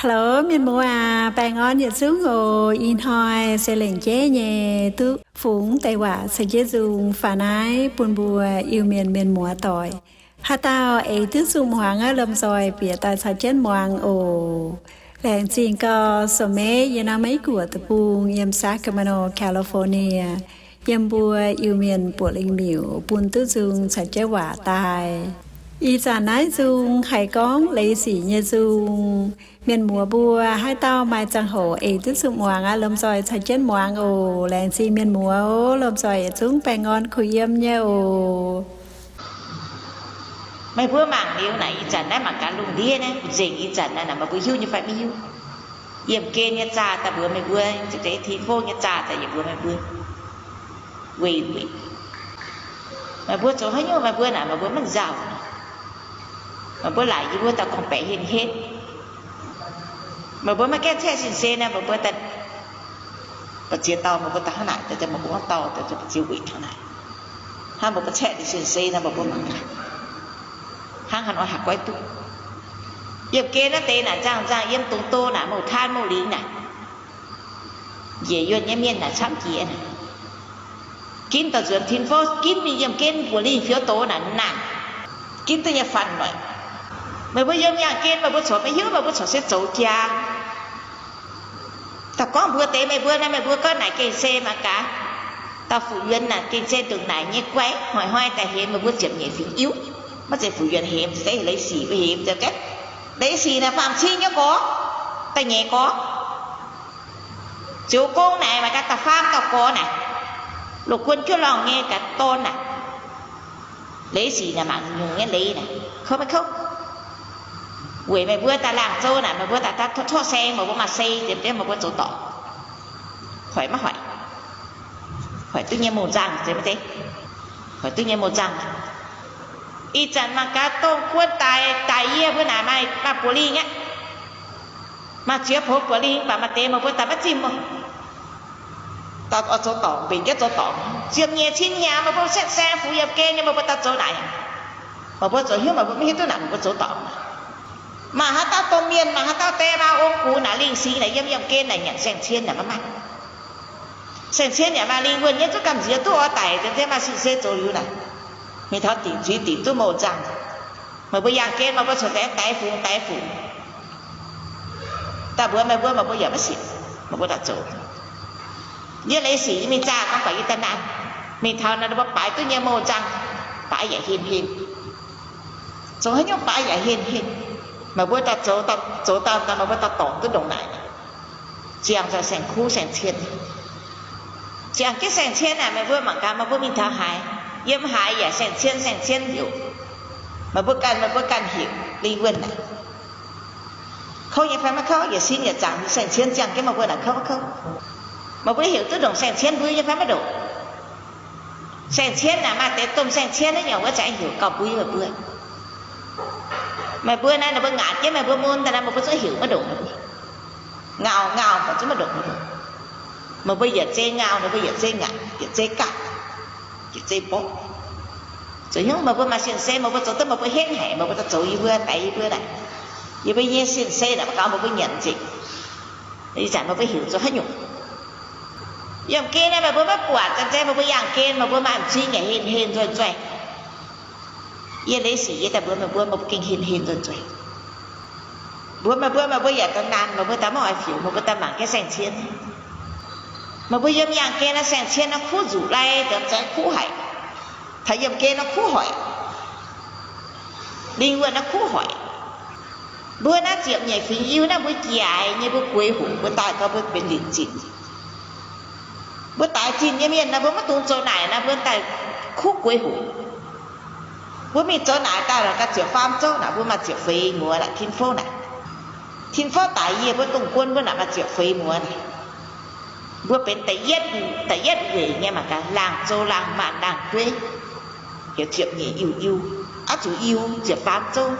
Hello mienh muoz aac, baengh orn yietc zungv oc. Ih hnoi se lengc jeiv nyei duqv fungx deix waac caux jienv nzung faaux naaiv bun mbuo Iu-Mienh mienh muoz doic. Haaix dauh eix duqv zuqc muangx aeqv, lomh nzoih bieqc daaih caux jienv muangx oc. Laengz zingh gau, Sou Meiv yiem naaiv Meiv Guoqv deic-bung yiem Sacramento, California, yiem mbuo Iu-Mienh buoqc lingh miuc bun duqv nzung caux jienv waac daaih. Ih zanc naaiv nzung haiz gorngv leiz sic nyei nzung. Mienh muoz mbuo haaix dauh maaih ziangh hoc eix duqv zuqc muangx aqv, lomh nzoih caux jienv muangx oc. Laengz zingh mienh muoz oc, lomh nzoih yietc zungv baengh orn kuh yiem nyei oc. Meih mbuo mangc liuz naaic, ih zanc naaiv mangc gaax lungh ndiev naaiv, nzengc ih zanc naaiv, meih mbuo hiuv nyei fai maiv hiuv? Yiemh gen nyei zaah daaih mbuox meih mbuo, tin-fouv nyei zaah daaih yaac mbuox meih mbuo. Weic, weic meih mbuo zoux haaix nyungc meih mbuo naaic meih mbuo maiv nzauh. Meih mbuo laaic yie mbuo dauh gorngv-baeqc henv-henv. Meih mbuo maiv gaengh caeqv sin-sei naaiv, meih mbuo daaih, mbu'ziex dauh meih mbuo daaih hnangv naaic, meih mbuo gorngv dauh daaih mbu'ziex weic hnangv naaic. Hnangv meih mbuo caeqv sin-sei naaiv, meih mbuo mangc gaax, hnangv haaix nor haih goiv duqv. Yiemh gen naaiv deix naaic nzangh-nzangh yiem dongh do naaic, mouc taan mouc lingx naaic, njiec yuonh nyei mienh naaic camv jiex naaic. Ginv daaih nzuonx tin-fouv, ginv mingh yiemh gen buoz-lingh fiouv doz naaic naanc, ginv duqv nyei fanh noic. Meih mbuo yiem yaangh gen meih mbuo corc maiv hiuv, meih mbuo corc se zoux jaa. Daaih gorngv mbuox deix meih mbuo naaiv, meih mbuo gorngv naaic gengh se mangc gaax, dauh fu'jueiv naaic gengh se ndongc naaic nyei guai, hnoi-hnoi daaih hemx meih mbuo ziepc nyeic fingx iuv. Maiv zeiz fu'jueiv hemx, se leiz sic mbuo hemx ziouc gaeqv. Leiz sic naaic faam cing nyei gorx, da'nyeic gorx. Ziouc gong naaic mangc gaax da'faam dauh gorx naaic, loz-guon jiuv lorngh nyei gaax dorn naaic. Leiz sic naaic mangc nyungc nyei leiz naaic kouv maiv kouv. Weic meih mbuo daaih laangh zou naaic, meih mbuo daaih daaih torqv saeng, meih mbuo maaih sei, ziepc diemv meih mbuo zoux dorngc, hoic maiv hoic? Hoic duqv nyei mouh nzangh, zeiz maiv zeiz? Hoic duqv nyei mouh nzangh. Ih zanc mangc gaax dongh guon daic, daic yie mbuo naaic maaih, maaih buoz-lingh aqv. Maaih ziex poux buoz-lingh, mv baac maaih deix meih mbuo daaih maiv zimh oc. Dauh oix zoux dorngc, mbenc jienv zoux dorngc. Ziepc nyeic cin hnyangx meih mbuo setv saeng fu'jueiv yiem gen nyei, meih mbuo daaih zoux naaic. Meih mbuo zoux hnyouv, meih mbuo maiv hiuv duqv naaic meih mbuo zoux dorngc. Maaih haaix dauh domh mienh, maaih haaix dauh die maa ong gux naaic, lingh singx naaic, yiem yiemh gen naaic nyanc saeng-cien naaic maiv maaih. Saeng-cien yaac maaih lingh wuonh nyei, zuqc gamh nziex duqv oix daic, nzemv nzemv maaih sin-sei zoux liuz naaic, mingh taux dingc zuiz dingc duqv mouh nzangh. Meih mbuo yaangh gen meih mbuo corc daix daix fungx daix fungx. Daaih mbuox meih mbuo, meih mbuo yaac maiv sienx, meih mbuo daaih zoux. Yie leiz sic yie mingh zaah gorngv baac yie daaih naanh, mingh taux naaic mbuo baaix duqv nyei mouh nzangh, baaix yaac henv henv. Zoux haaix nyungc baaix yaac henv henv. Meih mbuo daaih zoux, zoux daaih meih mbuo daaih dorngc duqv ndongc naaic. Ziangh nzoih saeng-kuv saeng-cien. Ziangh jienv saeng-cien naaic, meih mbuo mangc gaax meih mbuo mingh taux haaix, yiem haaix yaac saeng-cien saeng-cien heuc. Meih mbuo ganh, meih mbuo ganh heuc lingh wuonh naaic. Kouv nyei fai maiv kouv, yietc sin yietc zaangc saeng-cien ziangh jienv meih mbuo naaic kouv maiv kouv? Meih mbuo heuc duqv ndongc saeng-cien mbui nyei fai maiv ndongc? Saeng-cien naaic maaih deix domh saeng-cien naaiv nyungc wuov zanc heuc gauh mbui meih mbuo. Meih mbuo naaiv, ninh mbuo ngaatc jienv meih mbuo mun daaih naaiv, meih mbuo zungv heuc maiv ndongc. Ngauh ngauh mv baac zungv maiv ndongc. Meih mbuo yietc zei ngauh, ninh mbuo yietc zei ngaatc, yietc zei ganh, yietc zei mborqv. Zoux hnyouv meih mbuo maaih sin-sei, meih mbuo zoux duqv meih mbuo henv haic, meih mbuo daaih zoux yie mbuo, daix yie mbuo naaic. Yie mbuo nyei sin-sei naaic mv gaux meih mbuo nyanc nzengc. Ih zanc meih mbuo heuc zoux haaix nyungc? Yiemh gen naaiv meih mbuo maiv buatc, zanc-zanc meih mbuo yaangh gen meih mbuo maaih m'zing yaac hen-hen nzueih nzueih. Yie leiz sic yie daaih mbuox meih mbuo, meih mbuo gengh hen-hen nzueih nzueih. Mbuox meih mbuo, meih mbuo yaac daaih naanh, meih mbuo daaih maiv oix fioux, meih mbuo daaih mangc jienv saeng-cien. Meih mbuo yiem yaangh gen naaiv saeng-cien naaiv kuv nzuqc lai, deix za'gengh kuv haic. Taux yiem gen naaiv kuv hoic. Lingh wuonh naaiv kuv hoic. Mbuo naaiv ziepc nyeic fingx Iu naaiv mbuo jiex nyei, mbuo gueix hoc, mbuo daaih gau mbuo benx linc zinh. Mbuo daix zinh nyei mienh naaiv, mbuo maiv dungx zoux naaic naaiv, mbuo daaih kuv gueix hoc. Mbuo mingh zoux naaic daaih lorqc, ga'ziepc faam zouv naaic, mbuo maaih ziepc feix muoz naaic, tin fouv naaic. Tin fouv daic yie mbuo dongh guon mbuo naaic maaih ziepc feix muoz naaic. Mbuo benx da'yietv, da'yietv weic nyei mangc gaax, laangh zou, laangh maanc, laangh jueiv, heuc ziepc nyeic Iu-Iu, aav zuqc Iu ziepc faam zouv,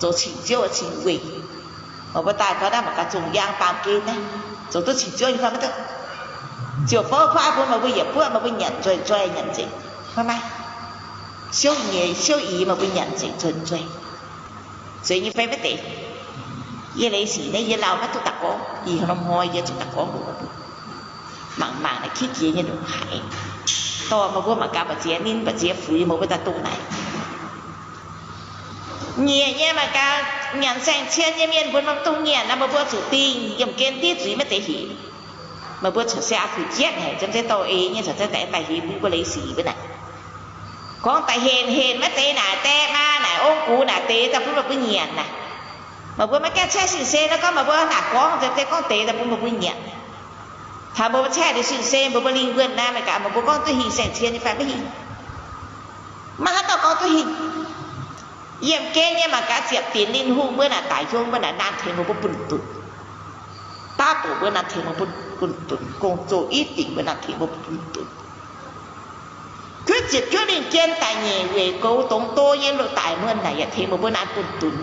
zoux cing-ziouv cing-weih. Meih mbuo daaih gau naaiv mangc gaax, zungh yaang baamh gen naaiv, zoux duqv cing-ziouv nyei fai maiv duqv? Ziouc fouv kuaaiv bun meih mbuo yietc buoqv, meih mbuo nyanc nzueih nzueih nyanc nzengc, maiv maaih. Siouv nyeiz siouv ix meih mbuo nyanc nzengc nzueih nzueih. Zueiz nyei fai maiv deix? Yie leiz sic naaiv yie lauh maiv duqv daaih gorngv, ih hnoi norm hnoi yie zuqc daaih gorngv mbuox meih mbuo. Mangc mangc naaic kitv jiex nyei ndongc haaix. Dorh meih mbuo mangc gaax mbu'ziex ninh mbu'ziex fuix meih mbuo daaih dongh naaic. Nyiec nyei mangc gaax, nyanc saeng-cien nyei mienh mbuo norm dongh nyanc naaic, meih mbuo zuqc dingh yiemh gen div zuiz maiv zeiz hinc. Meih mbuo corc se aqv kuic jienv haic, ziemx zeiz dorh eix nyei corc se daaih daaih hinc bun mbuo leiz sic mbuo naaic. Gorngv daaih henc henc maiv zeiz naaic, daeh maa naaic, ong gux naaic deix daaih bun meih mbuo nyanc naaic. Meih mbuo maiv gaengh caeqv sin-sei nor gorngv meih mbuo naaic gorngv, ziemx zeiz gorngv deix daaih bun meih mbuo nyanc. Taux meih mbuo caeqv liuz sin-sei, meih mbuo lingh wuonh naaic, meih gaax meih mbuo gorngv duqv hingh saeng-cien nyei fai maiv hingh? Maiv haih dorh gorngv duqv hingh. Yiemh gen nyei mangc gaax ziepc dinc ninh hungh mbuo naaic, daic hiuv mbuo naaic, naamh tengx meih mbuo bunh dunc. Baav doqc mbuo naamh tengx meih mbuo bunh dunc, gong-zoh i dingc mbuo naamh tengx meih mbuo bunh dunc. Kuv ziepc juov lingh jien daaih nyeic weic goux dongz do nyei loz-daic muonh naaic yaac tengx meih mbuo naamh bunh dunc.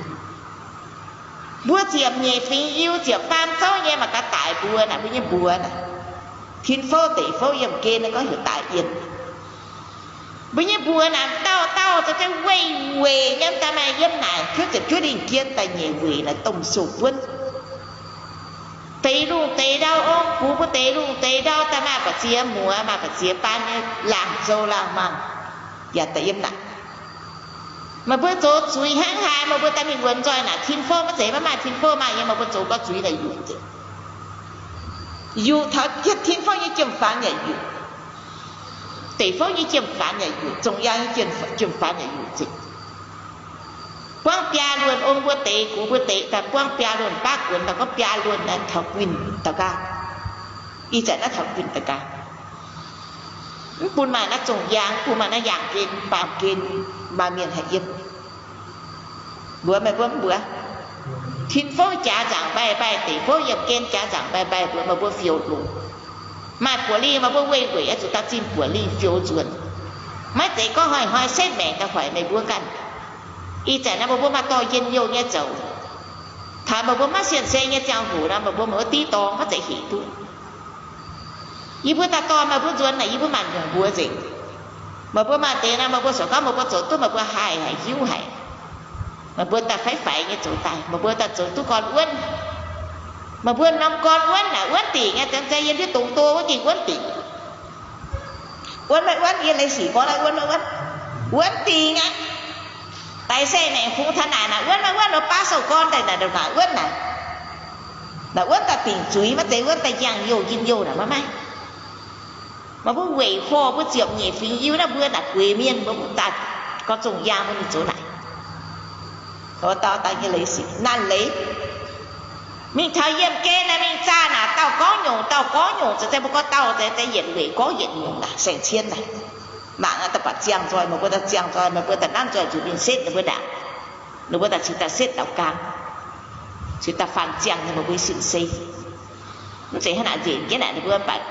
Mbuo ziepc nyeic fingx Iu ziepc faam zouv nyei mangc gaax daic mbuo naaic, mbuo nyei mbuox naaic, tin fouv deic fouv yiemh gen naaiv gorngv heuc daic yienh. Mbuo nyei mbuox naaic dauh dauh za'gengh weih weic nyei daaih maaih yiem naaic kuv ziepc juov lingh jien daaih nyeic weic naaic domh sou buonv. Deix lungh deix ndau ong gux mbuo deix lungh deix ndau daaih maaih ba'ziex muoz maaih ba'ziex baan nyei laangh zoux laangh mangc yaac daaih yiem naaic. Meih mbuo zoux zuiz hnangv haaix meih mbuo daaih mingh wuonx nzoih naaic, tin fouv maiv zeiz maiv maaih, tin fouv maaih nyei, meih mbuo zoux gorx zuiz naaic yuqc nzengc. Yuqc taux tin fouv nyei jiem-faanx yaac yuqc, deic fouv nyei jiem-faanx yaac yuqc, zongh yaang nyei jiem-faanx yaac yuqc nzengc. Buangv biaa luonh ong mbuo deix gux mbuo deix daaih buangv biaa luonh baav guonx daaih gorngv biaa luonh naaiv taux guinh daux gau. Ih zanc naaiv taux guinh daux gau. Mv bun maaih naaiv zongh yaang, mv bun maaih naaiv yaangh gen baamh gen, maaih mienh haih yiem. Mbuox meih mbuo mv mbuox? Tin fouv jaax nzaangc mbaih mbaih, deic fouv yiemh gen jaax nzaangc mbaih mbaih, mbuox meih mbuo fioux longx. Maaih buoz-lingh meih mbuo weih weic oix zuqc daaih zinh buoz-lingh fioux nzuonx. Maiv zeiz gorngv hnoi-hnoi setv maengc daaih hoic meih mbuo ganh. Ih zanc naaiv meih mbuo maaih dorh njien-youh nyei zoux. Taux meih mbuo maiv sienh se nyei ziangh hoc nor, meih mbuo maiv div dorngx maiv zeiz hec duqv. Yie mbuo daaih dorh meih mbuo nzuonx naaic, yie mbuo maanc nyungc mbuox nzengc. Meih mbuo maaih deix nor, meih mbuo sorc gorngv meih mbuo zoux duqv, meih mbuo haih haic hiuv haic. Meih mbuo daaih faix-faix nyei zoux daaih, meih mbuo daaih zoux duqv gorn wuonv. Meih mbuo norm gorn wuonv naaic wuonv dingc nyei, deix mv zeiz yiem ndiev dongz do wuov gengh wuonv dingc. Wuonv maiv wuonv, yie leiz sic gorngv naaiv wuonv maiv wuonv, wuonv dingc aqv. Daic se maengc fungx taux naaic naaic wuonv maiv wuonv, lo baav sou gorn daaih naaic ndongc naaic wuonv naaic. Naaic wuonv daaih dingc zuiz, maiv zeiz wuonv daaih njang-youh njien-youh naaic maiv maaih. Meih mbuo weic horh mbuo ziepc nyeic fingx Iu naaiv mbuo naaic gueix mienh, mbuo daaih gorngv zongh yaang mbuo mingh zoux naaic. Dau dau nyei leiz sic naanc leiz. Mingh taux yiemh gen naaic mingh zaah naaic dauh gorngv nyungc dauh gorngv nyungc, za'gengh mbuo gorngv dauh za'gengh yietc weic gorngv yietc nyungc naaic saeng-cien naaic. Mangc daaih baac ziangh nzoih, meih mbuo daaih ziangh nzoih, meih mbuo daaih nanv nzoih nzuqc mingh setv ninh mbuo ndaangc. Ninh mbuo daaih cingx daaih setv daux gaang, cingx daaih faanh ziangh nyei meih mbuo sin-sei. Mv zeiz hnangv naaic nzenc jienv naaic ninh mbuo mv baac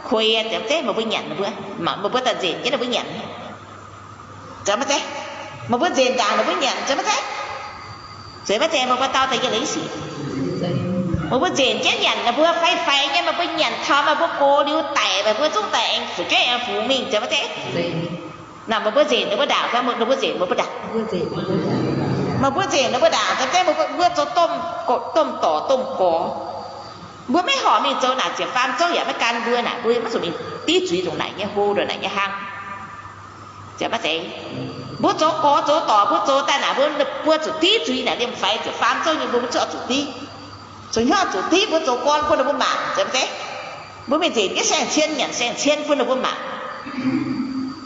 kuei ziepc zeiv meih mbuo nyanc ninh mbuo, meih mbuo daaih nzenc jienv ninh mbuo nyanc. Zeiz maiv zeiz? Meih mbuo nzenc ndaangc ninh mbuo nyanc, zeiz maiv zeiz? Zeiz maiv zeiz? Meih mbuo dau daaih yie leiz sic. Meih mbuo nzenc jienv nyanc ninh mbuo faix-faix nyei, meih mbuo nyanc taux meih mbuo gox liuz daic, meih mbuo zungv daaih aengx fu'jueiv aengx fungx mingh, zeiz maiv zeiz? Naaic meih mbuo nzenc ninh mbuo ndaangc fai meih mbuo nzenc meih mbuo ndaangc? Meih mbuo nzenc ninh mbuo ndaangc, zeiz maiv zeiz? Meih mbuo zoux domh, domh dorc domh gorx. Mbuo maiv horpc mingh zoux naaic ziepc faam zouv yaac maiv gan mbuo naaic, mbuo maiv zuqc mingh div zuiz ndongc naaic nyei hlo ndongc naaic nyei hlang. Zeiz maiv zeiz? Mbuo zoux gorx zoux dorc mbuo zoux daaih naaic, mbuo, mbuo zuqc div zuiz naaic liemh faix ziepc faam zouv nyei, mbuo maiv zuqc oix zuqc div. Zoux hnyouv zuqc div, mbuo zoux gorn bun ninh mbuo mangc, zeiz maiv zeiz? Mbuo mingh nzenc jienv saeng-cien, nyanc saeng-cien bun ninh mbuo mangc.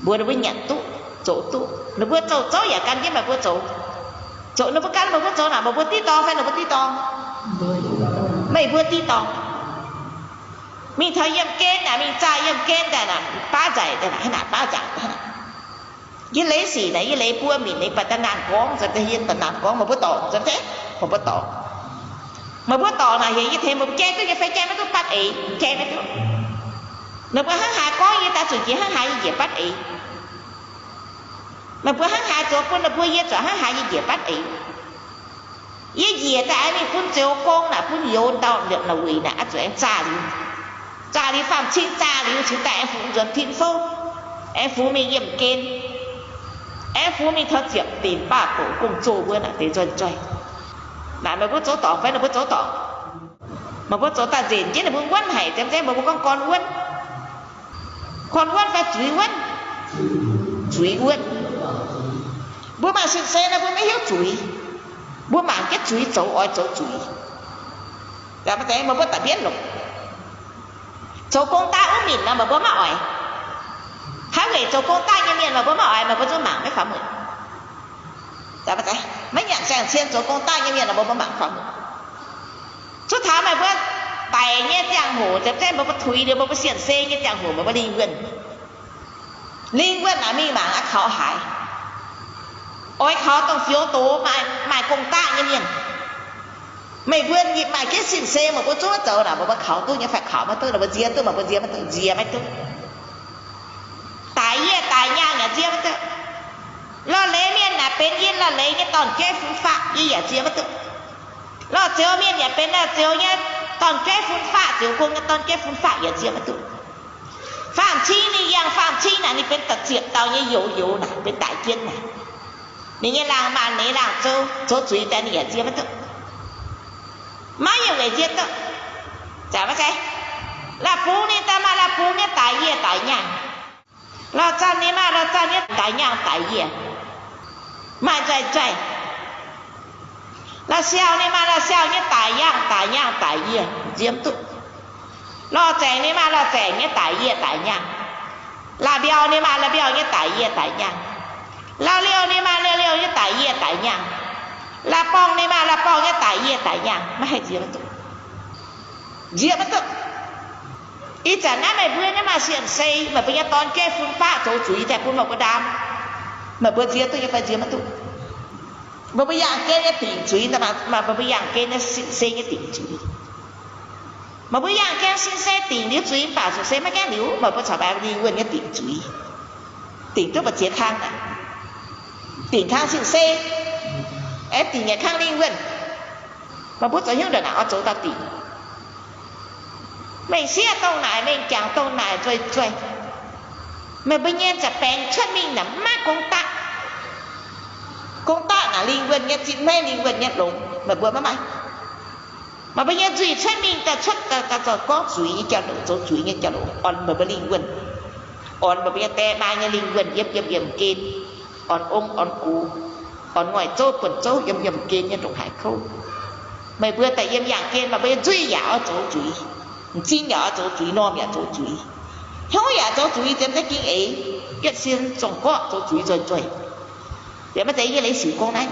Mbuox ninh mbuo nyanc duqv, zoux duqv. Ninh mbuo zoux zouv yaac gan jienv meih mbuo zoux. Zoux ninh mbuo gan meih mbuo zoux naaic, meih mbuo div dorngx fai ninh mbuo div dorngx? Meih mbuo div dorngx. Mingh taux yiemh gen naaic, mingh zaah yiemh gen daaih naaic, baav nzaic daaih naaic, hnangv naaic baav nzaic daaih naaic. Yie leiz sic naaic, yie leiz buo minc, leiz baac da'naanh gorngv, yie da'naanh gorngv, meih mbuo dorngc, zeiz maiv zeiz? Meih mbuo dorngc. Meih mbuo dorngc naaic heuc yie tengx meih mbuo jaiv duqv nyei fai jaiv maiv duqv batv eix, jaiv maiv duqv. Meih mbuo hnangv haaix gorngv yie daaih zuqc njiec hnangv haaix yie njiec batv eix. Meih mbuo hnangv haaix zoux bun meih mbuo, yie zuqc hnangv haaix yie njiec batv eix. Yie njiec daaih aengx mingh bun zoux gong naaic, bun youz ndau liepc naaic weic naaic, oix zuqc aengx zaah liuz. Zaah liuz faam-cing, zaah liuz cingx daaih aengx fungx nzuonx tin fouv, aengx fungx mingh yiemh gen, aengx fungx mingh taux ziepc dinc baav doqc gong-zoh mbuo naaic deix nzoih nzoih. Daaih meih mbuo zoux dorngc fai ninh mbuo zoux dorngc? Meih mbuo zoux daaih nzenc jienv ninh mbuo wuonv haic, zemv zeiz meih mbuo gorngv gorn wuonv. Gorn wuonv fai zuiz wuonv? Zuiz wuonv. Mbuo maaih sin-sei nor mbuo maiv hiuv zuiz. Mbuo mangc jienv zuiz zoux, oix zoux zuiz. Meih mbuo daaih mbienv longc. Zoux gong daav wuov minc nor meih mbuo maiv oix. Haaix weic zoux gong daav nyei mienh meih mbuo maiv oix, meih mbuo zungv mangc maiv faaux mueic. Maiv nyanc saeng-cien zoux gong daav nyei mienh meih mbuo mangc faaux mueic. Cuotv taux meih mbuo daic nyei ziangh hoc, zemv zeiz meih mbuo tuix liuz meih mbuo sienx se nyei ziangh hoc, meih mbuo lingh wuonh. Lingh wuonh naaic mingh mangc aqv kaux haaix. Oix kaux dongh fioux doz maaih gong daav nyei mienh. Meih mbuo maaih jienv sin-se meih mbuo zungv zoux naaic, meih mbuo kaux duqv nyei fai kaux maiv duqv, meih mbuo nziex duqv, meih mbuo nziex maiv duqv, nziex maiv duqv. Daic yie daic nyaanh yaac nziex maiv duqv. Lorh leiz mienh naaic benx yie lorh leiz nyei dorn-jueiv fun-faqv, yie yaac nziex maiv duqv. Lorh zioux mienh yaac benx lorh zioux nyei dorn-jueiv fun-faqv, zioux gong nyei dorn-jueiv fun-faqv yaac nziex maiv duqv. Faam-cing ninh yangh faam-cing naaic, ninh benx da'ziepc dauh nyei youz youz naaic, benx daic jien naaic. Ninh nyei laangh maanh, ninh nyei laangh zouv, zoux zuiz daaih ninh yaac nziex maiv duqv. Maiv yiem weic nziex duqv. Maiv zeiz, la'bungx ninh daaih maaih la'bungx nyei daic yie daic nyaanh. Lorh zanc ninh maaih lorh zanc nyei daic nyaanh daic yie, maaih nzoih nzoih. La'siauh ninh maaih la'siauh nyei daic nyaanh daic nyaanh daic yie, nziex maiv duqv. Lorh zaengc ninh maaih lorh zaengc nyei daic yie daic nyaanh. La'mbiauh ninh maaih la'mbiauh nyei daic yie daic nyaanh. La'liouh ninh maaih la'liouh nyei daic yie daic nyaanh. La'borngh ninh maaih la'borngh nyei daic yie daic nyaanh, maiv haih nziex maiv duqv. Nziex maiv duqv. Ih zanc naaiv meih mbuo nyei maaih sienx se, meih mbuo nyei dorn-jueiv fun-faqv zoux zuiz daaih bun meih mbuo ndaam, meih mbuo nziex duqv nyei fai nziex maiv duqv? Meih mbuo yangh gen nyei dingc zuiz, meih mbuo yangh gen nyei sin-se nyei dingc zuiz. Meih mbuo yangh gen sin-se dingc liuz zuiz mv baac sin-se maiv gaengh liuz, meih mbuo corc maaih lingh wuonh nyei dingc zuiz. Dingc duqv mbu'ziex kang naaic, dingc kang sin-se, aengx dingc yietc kang lingh wuonh. Meih mbuo zoux hnyouv ndongc naaic oix zoux daaih dingc. Mengh sieqv dongh naaic, mengh jangx dongh naaic nzueih nzueih. Meih mbuo nyei nza'baengx cuotv mingh naaic maiv gong daqv. Gong daqv naaic lingh wuonh nyei zinh hmeiv, lingh wuonh nyei longx, meih mbuo maiv maaih. Meih mbuo nyei nzuih cuotv mingh daaih cuotv daaih zoux gorngv zuiz nyei jauv-louc, zoux zuiz nyei jauv-louc, orn meih mbuo lingh wuonh, orn meih mbuo nyei die maa nyei lingh wuonh yiem yiem yiemh gen, orn ong orn gux, orn ngoic zouv buonc zouv yiem yiemh gen nyei ndongc haaix kouv. Meih mbuo daaih yiem yangh gen, meih mbuo nyei nzuih yaac oix zoux zuiz, m'zing yaac oix zoux zuiz, m'normh yaac zoux zuiz, hnyouv yaac zoux zuiz, zemv zeiz ging eix, yietc sin zongh gorqv zoux zuiz nzoih nzoih. Yie maiv zeiz yie leiz sic gorngv naaiv,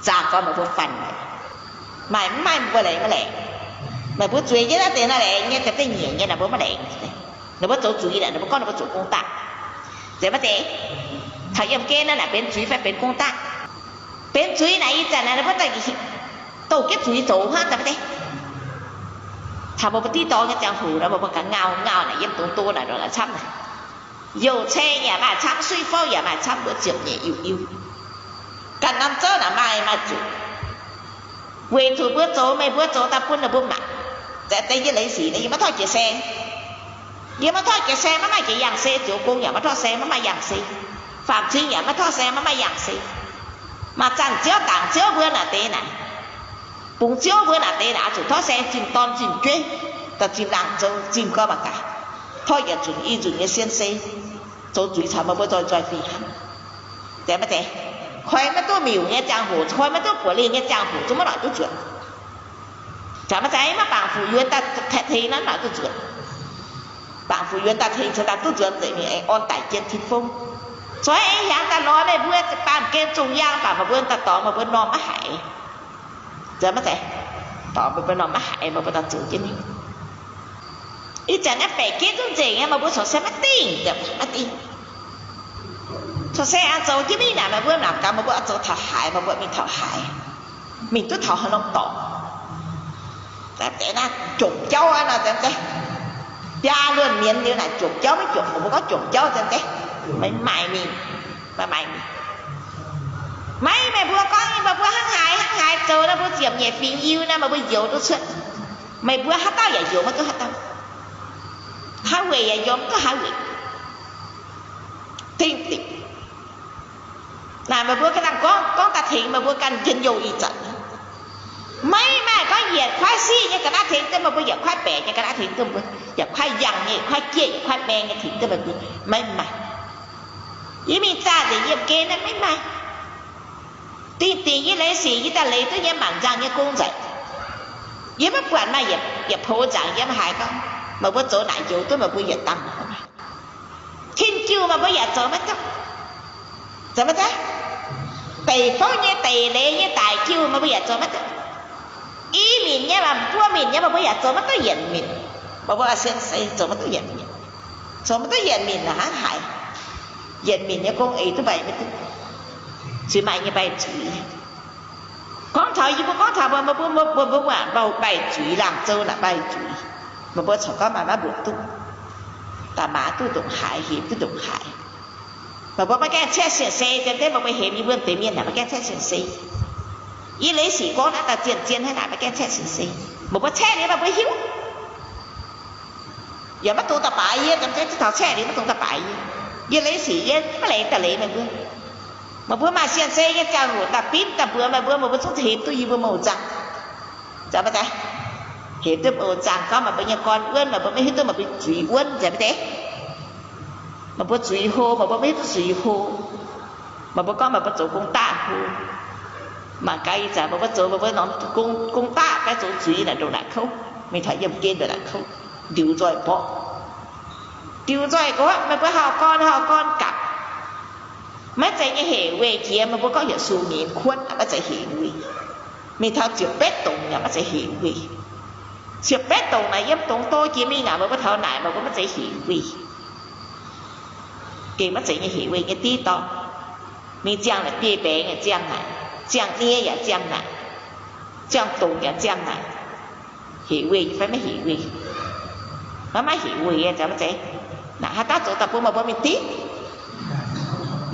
zaah gorn meih mbuo fanh maaic, maaih mv maaih mbuo laengz maiv laengz. Meih mbuo zueiz jienv naaiv deix nor laengz nyei, da'deix nyiec nyei naaic mbuo maiv laengz. Ninh mbuo zoux zuiz naaic, ninh mbuo gorngv ninh mbuo zoux gong daqv. Zeiz maiv zeiz? Taux yiem gen naaiv naaic benx zuiz fai benx gong daqv? Benx zuiz naaic ih zanc naaic ninh mbuo daaih douh jienv zuiz zoux hnangv, zeiz maiv zeiz? Taux meih mbuo diqv dorngx nyei ziangh hoc nor, meih mbuo ganh ngau ngau naaic yiem dongh do naaic, camv naaic. Youc ceng yaac maaih camv, suiv fouv yaac maaih camv, mbuo ziepc nyeic Iu-Iu. Ganh norm zouv naaic maaih, maaih zuqc. Weic zuqc mbuo zoux, meih mbuo zoux daaih bun ninh mbuo mangc. Deix yie leiz sic, yie maiv tov jiex saeng. Yie maiv tov jiex saeng, maiv maaih jiex yangh se. Zoux gong yaac maiv tov saeng, maiv maaih yangh se. Faam-cing yaac maiv tov saeng, maiv maaih yangh se. Maaih zanc ziouv dangc ziouv mbuo naaic deix naaic, bungx ziouv mbuo naaic deix naaic, oix zuqc tov saeng zimh dorn zimh jueiv, daaih zimh laangz zouv, zimh gorngv mangc gaax, tov yietc nzunc i nzunc nyei sien se. Zoux zuiz caux meih mbuo nzoih nzoih fih hnangv. Zeiz maiv zeiz? Koi maiv duqv miuc nyei ziangh hoc, koi maiv duqv buoz lingh nyei ziangh hoc, zungv maiv noic duqv nzuonx. Zeiz maiv zeiz? Maiv bangc fu'jueiv daaih tengx nor noic duqv nzuonx. Bangc fu'jueiv daaih tengx cingx daaih duqv nzuonx, zeiz mingh aengx orn daic jien tin fong. Zoux aengx hiaangx daaih lorz meih mbuo baamh gen zungh yaang, baac meih mbuo daaih dorngx meih mbuo normh maiv haiz. Zeiz maiv zeiz? Dorngx meih mbuo normh maiv haiz, meih mbuo daaih zoux jienv mingh. Ih zanc naaiv baeqc jienv zungv nzengc nyei, meih mbuo corc se maiv dingh, maiv dingh. Corc se aengx zoux jienv mingh naaic, meih mbuo mangc gaax, meih mbuo oix zoux taux haaix, meih mbuo mingh taux haaix, mingh duqv taux haaix norm dorngx. Deix naaiv jomc jauv aqv nor, zeiz maiv zeiz? Biaa luonh mienz liuz naaic jomc jauv maiv jomc, meih mbuo gorngv jomc jauv, zeiz maiv zeiz? Maiv maaih mingh, maiv maaih mingh. Maiv, meih mbuo gorngv meih mbuo hnangv haaix hnangv haaix zoux nor, mbuo ziepc nyeic fingx Iu-Iu nor, meih mbuo njoux duqv cuotv. Meih mbuo haaix dauh yaac njoux maiv duqv haaix dauh. Haaix weic yaac njoux maiv duqv haaix weic. Dingh dingc. Naaic meih mbuo ganh dangh gorngv, gorngv daaih tengx meih mbuo ganh njien-youh ih zanc. Maiv maaih gorngv yietc kuaaiv siqv nyei ga'naaiv tengx duqv meih mbuo, yietc kuaaiv baeqc nyei ga'naaiv tengx duqv meih mbuo, yietc kuaaiv yangh nyei, yietc kuaaiv jieqv, yietc kuaaiv maeng nyei tengx duqv meih mbuo. Maiv maaih. Yie mingh zaah nzengc yiem gen naaiv maiv maaih. Dingh dingc yie leiz sic yie daaih leiz duqv nyei mangc nzangc nyei gong nzaic. Yie maiv buatc maaih yietc poux nzangc yiem haaix gorngv meih mbuo zoux naaic njoux duqv meih mbuo yietc dangh. Tin-jiuh meih mbuo yaac zoux maiv duqv. Zoux maiv duqv. Deic fouv nyei, deic leiz nyei daic jiuh meih mbuo yaac zoux maiv duqv. I minc nyei, mbuo minc nyei meih mbuo yaac zoux maiv duqv yienc minc. Meih mbuo sienx seix zoux maiv duqv yienc minc. Zoux maiv duqv yienc minc hnangv haaix. Yienc minc nyei gong eix duqv mbaih maiv duqv. Zuiz maaih nyei mbaih zuiz. Gorngv taux yie mbuo gorngv taux mbuo, mbuo, mbuo, mbuo, mbuo, mbuo mbaih zuiz, laangz zou naaic mbaih zuiz. Meih mbuo corc gorngv maaih maiv mbuoqc duqv. Da'maaz duqv ndongc haaix, hemx duqv ndongc haaix. Meih mbuo maiv gaengh caeqv sienx se, dien deix meih mbuo hemx yie mbuo deix mienh naaic maiv gaengh caeqv sienx se. Yie leiz sic gorngv naaiv daaih zien-zien hnangv naaic, maiv gaengh caeqv sienx se. Meih mbuo caeqv liuz meih mbuo hiuv. Yaac maiv dungx da'baaix yie, gamh zeiv taux caeqv liuz maiv dungx da'baaix yie. Yie leiz sic yie maiv leiz daaih leiz meih mbuo. Meih mbuo maaih sienx se nyei ziangh hoc daaih bipv daaih mbuox meih mbuo, meih mbuo zungv hemx duqv yie mbuo mouz nzangc. Hemx duqv mouz nzangc gorngv meih mbuo nyei gorn wuonv, meih mbuo maiv hiuv duqv meih mbuo zuiz wuonv nzengc maiv deix. Meih mbuo zuiz hlo, meih mbuo maiv hiuv duqv zuiz hlo. Meih mbuo gorngv meih mbuo zoux gong daqv hlo. Mangc gaax ih zanc meih mbuo zoux meih mbuo norm gong, gong daqv fai zoux zuiz naaic ndongc naaic kouv, mingh taux yiem gen ndongc naaic kouv, ndiux nzoih mborqv. Ndiux nzoih gorngv meih mbuo hauv gorn, hauv gorn gapv. Maiv zeiz nyei hec weih jiex, meih mbuo gorngv heuc sung nyinx kuotv, maiv zeiz hec weih. Mingh taux ziepc betv dongc yaac maiv zeiz hec weih. Ziepc betv dongc naaic yiem dongz do jiex mingh naaic, meih mbuo taux naaic meih mbuo maiv zeiz hec weih. Gengh maiv zeiz nyei hec weih nyei diqv dorngx. Mingh ziangh naaic biei mbaengx yaac ziangh naaic, ziangh nie yaac ziangh naaic, ziangh dongc yaac ziangh naaic. Hec weih fai maiv hec weih? Maiv maaih hec weih, maiv zeiz. Naaic haaix dauh zoux daaih bun meih mbuo mingh diqv?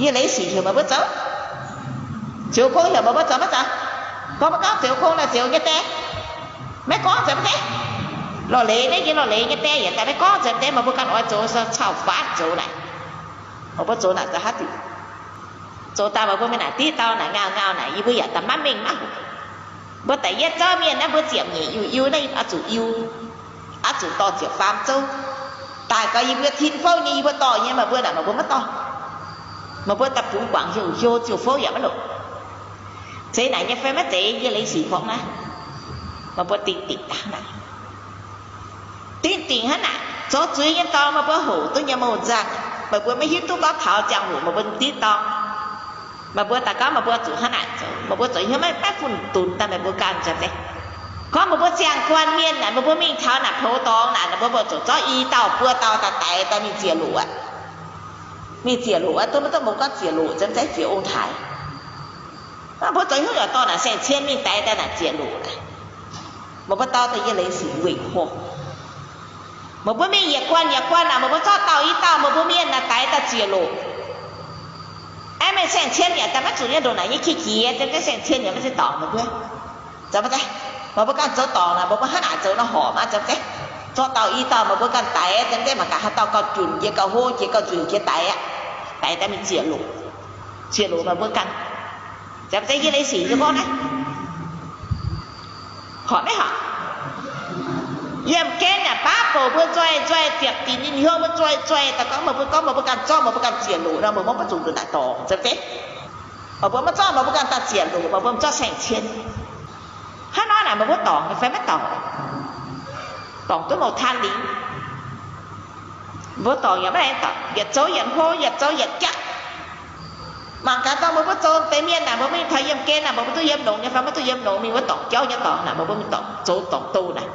Yie leiz sic heuc meih mbuo zoux. Ziouv kungx heuc meih mbuo zoux maiv zoux? Gorngv maiv gorngv ziouv kungx naaic ziouc nyei die. Maiv gorngv zoux maiv deix. Lorz leiz naaiv yie lorz leiz nyei die yaac daaih maiv gorngv zoux maiv deix, meih mbuo ganh oix zoux caux faatv zoux naaic. Meih mbuo zoux naaic daaih haaix diuc? Zoux daaih meih mbuo mingh naaic diqv dauh naaic ngau ngau naaic, yie mbuo yaac daaih maiv mengh maiv hoc. Mbuo da'yietv zouv mienh naaiv mbuo ziepc nyeic Iu-Iu naaiv oix zuqc Iu, oix zuqc dorh ziepc faam zouv. Daaih gaux yie mbuo tin fouv nyei, yie mbuo dorh nyei, meih mbuo naaic meih mbuo maiv dorh. Meih mbuo daaih bungx guangc hlo hlo ziouc fouv yaac maiv longc. Zeiz naaic nyei fai maiv zeiz? Yie leiz sic gorngv naaiv, meih mbuo dingh dingc hnangv naaic. Dingh dingc hnangv naaic, zoux zuiz nyei dorngx meih mbuo hoqc duqv nyei mouz nzangc. Meih mbuo maiv hiuv duqv gorngv taux ziangh hoc meih mbuo diqv dorngx. Meih mbuo daaih gorngv meih mbuo zuqc hnangv naaic zoux, meih mbuo zoux hnyouv maiv, maiv fun-dunx daaih meih mbuo ganh nzengc. Gorngv meih mbuo ziangh guanh mienh naaic, meih mbuo mingh taux naaic poux dorngx naaic, meih mbuo mbuo zuqc zorqv i dauh buo dauh daaih daix daaih mingh ziec loqc aqv. Mingh ziec loqc aqv, duqv maiv duqv? Meih mbuo gorngv ziec loqc nzengc, ziec ong-taaix. Mv baac mbuo zoux hnyouv yaac dorh naaic saeng-cien mingh daix daaih naaic ziec loqc naaic. Meih mbuo dau daaih yie leiz sic weih horngh. Meih mbuo mingh yietc guanh yietc guanh naaic, meih mbuo zorqv dauh i dauh meih mbuo mienh naaic daix daaih ziec loqc. Aeqv, mienh saeng-cien yaac daaih maiv zuqc nyei ndongc naaic nyei qiex jiez, saeng-cien yaac maiv zeiz dorngc meih mbuo. Zoux maiv zeiz? Meih mbuo ganh zoux dorngc naaic, meih mbuo hnangv naaic zoux nor horpc maiv? Zoux maiv zeiz? Zorqv dauh i dauh meih mbuo ganh daix, zoux maiv zeiz? Mangc gaax haaix dauh gauh junc jiex, gauh hlo jiex, gauh nzueic jiex daix aqv. Daix daaih mingh ziec loqc. Ziec loqc meih mbuo ganh. Zoux maiv zeiz? Yie leiz sic yie gorngv naaiv. Horpc maiv horpc? Yiem gen yaac baav bouc mbuo nzoih nzoih, ziepc dinc nyei hnyouv mbuo nzoih nzoih, daaih gorngv meih mbuo, gorngv meih mbuo ganh zorqv meih mbuo ganh ziec loqc nor, meih mbuo maiv zuqc ndongc naaic dorngc, zoux maiv zeiz? Meih mbuo maiv zorqv meih mbuo ganh daaih ziec loqc, meih mbuo mv zorqv saeng-cien. Hnangv nor naaic meih mbuo dorngc nyei fai maiv dorngc? Dorngc duqv mouc taan lingx. Mbuo dorngc yaac maiv laengz dorngc, yietc zoux yietc hlo, yietc zoux yietc jaqv. Mangc gaax dongh meih mbuo zoux deix mienh naaic, meih mbuo mingh taux yiem gen naaic, meih mbuo duqv yiem longx nyei fai maiv duqv yiem longx? Mingh mbuo dorngc jauv nyei dorngc naaic, meih mbuo mingh dorngc zoux dorngc douz naaic.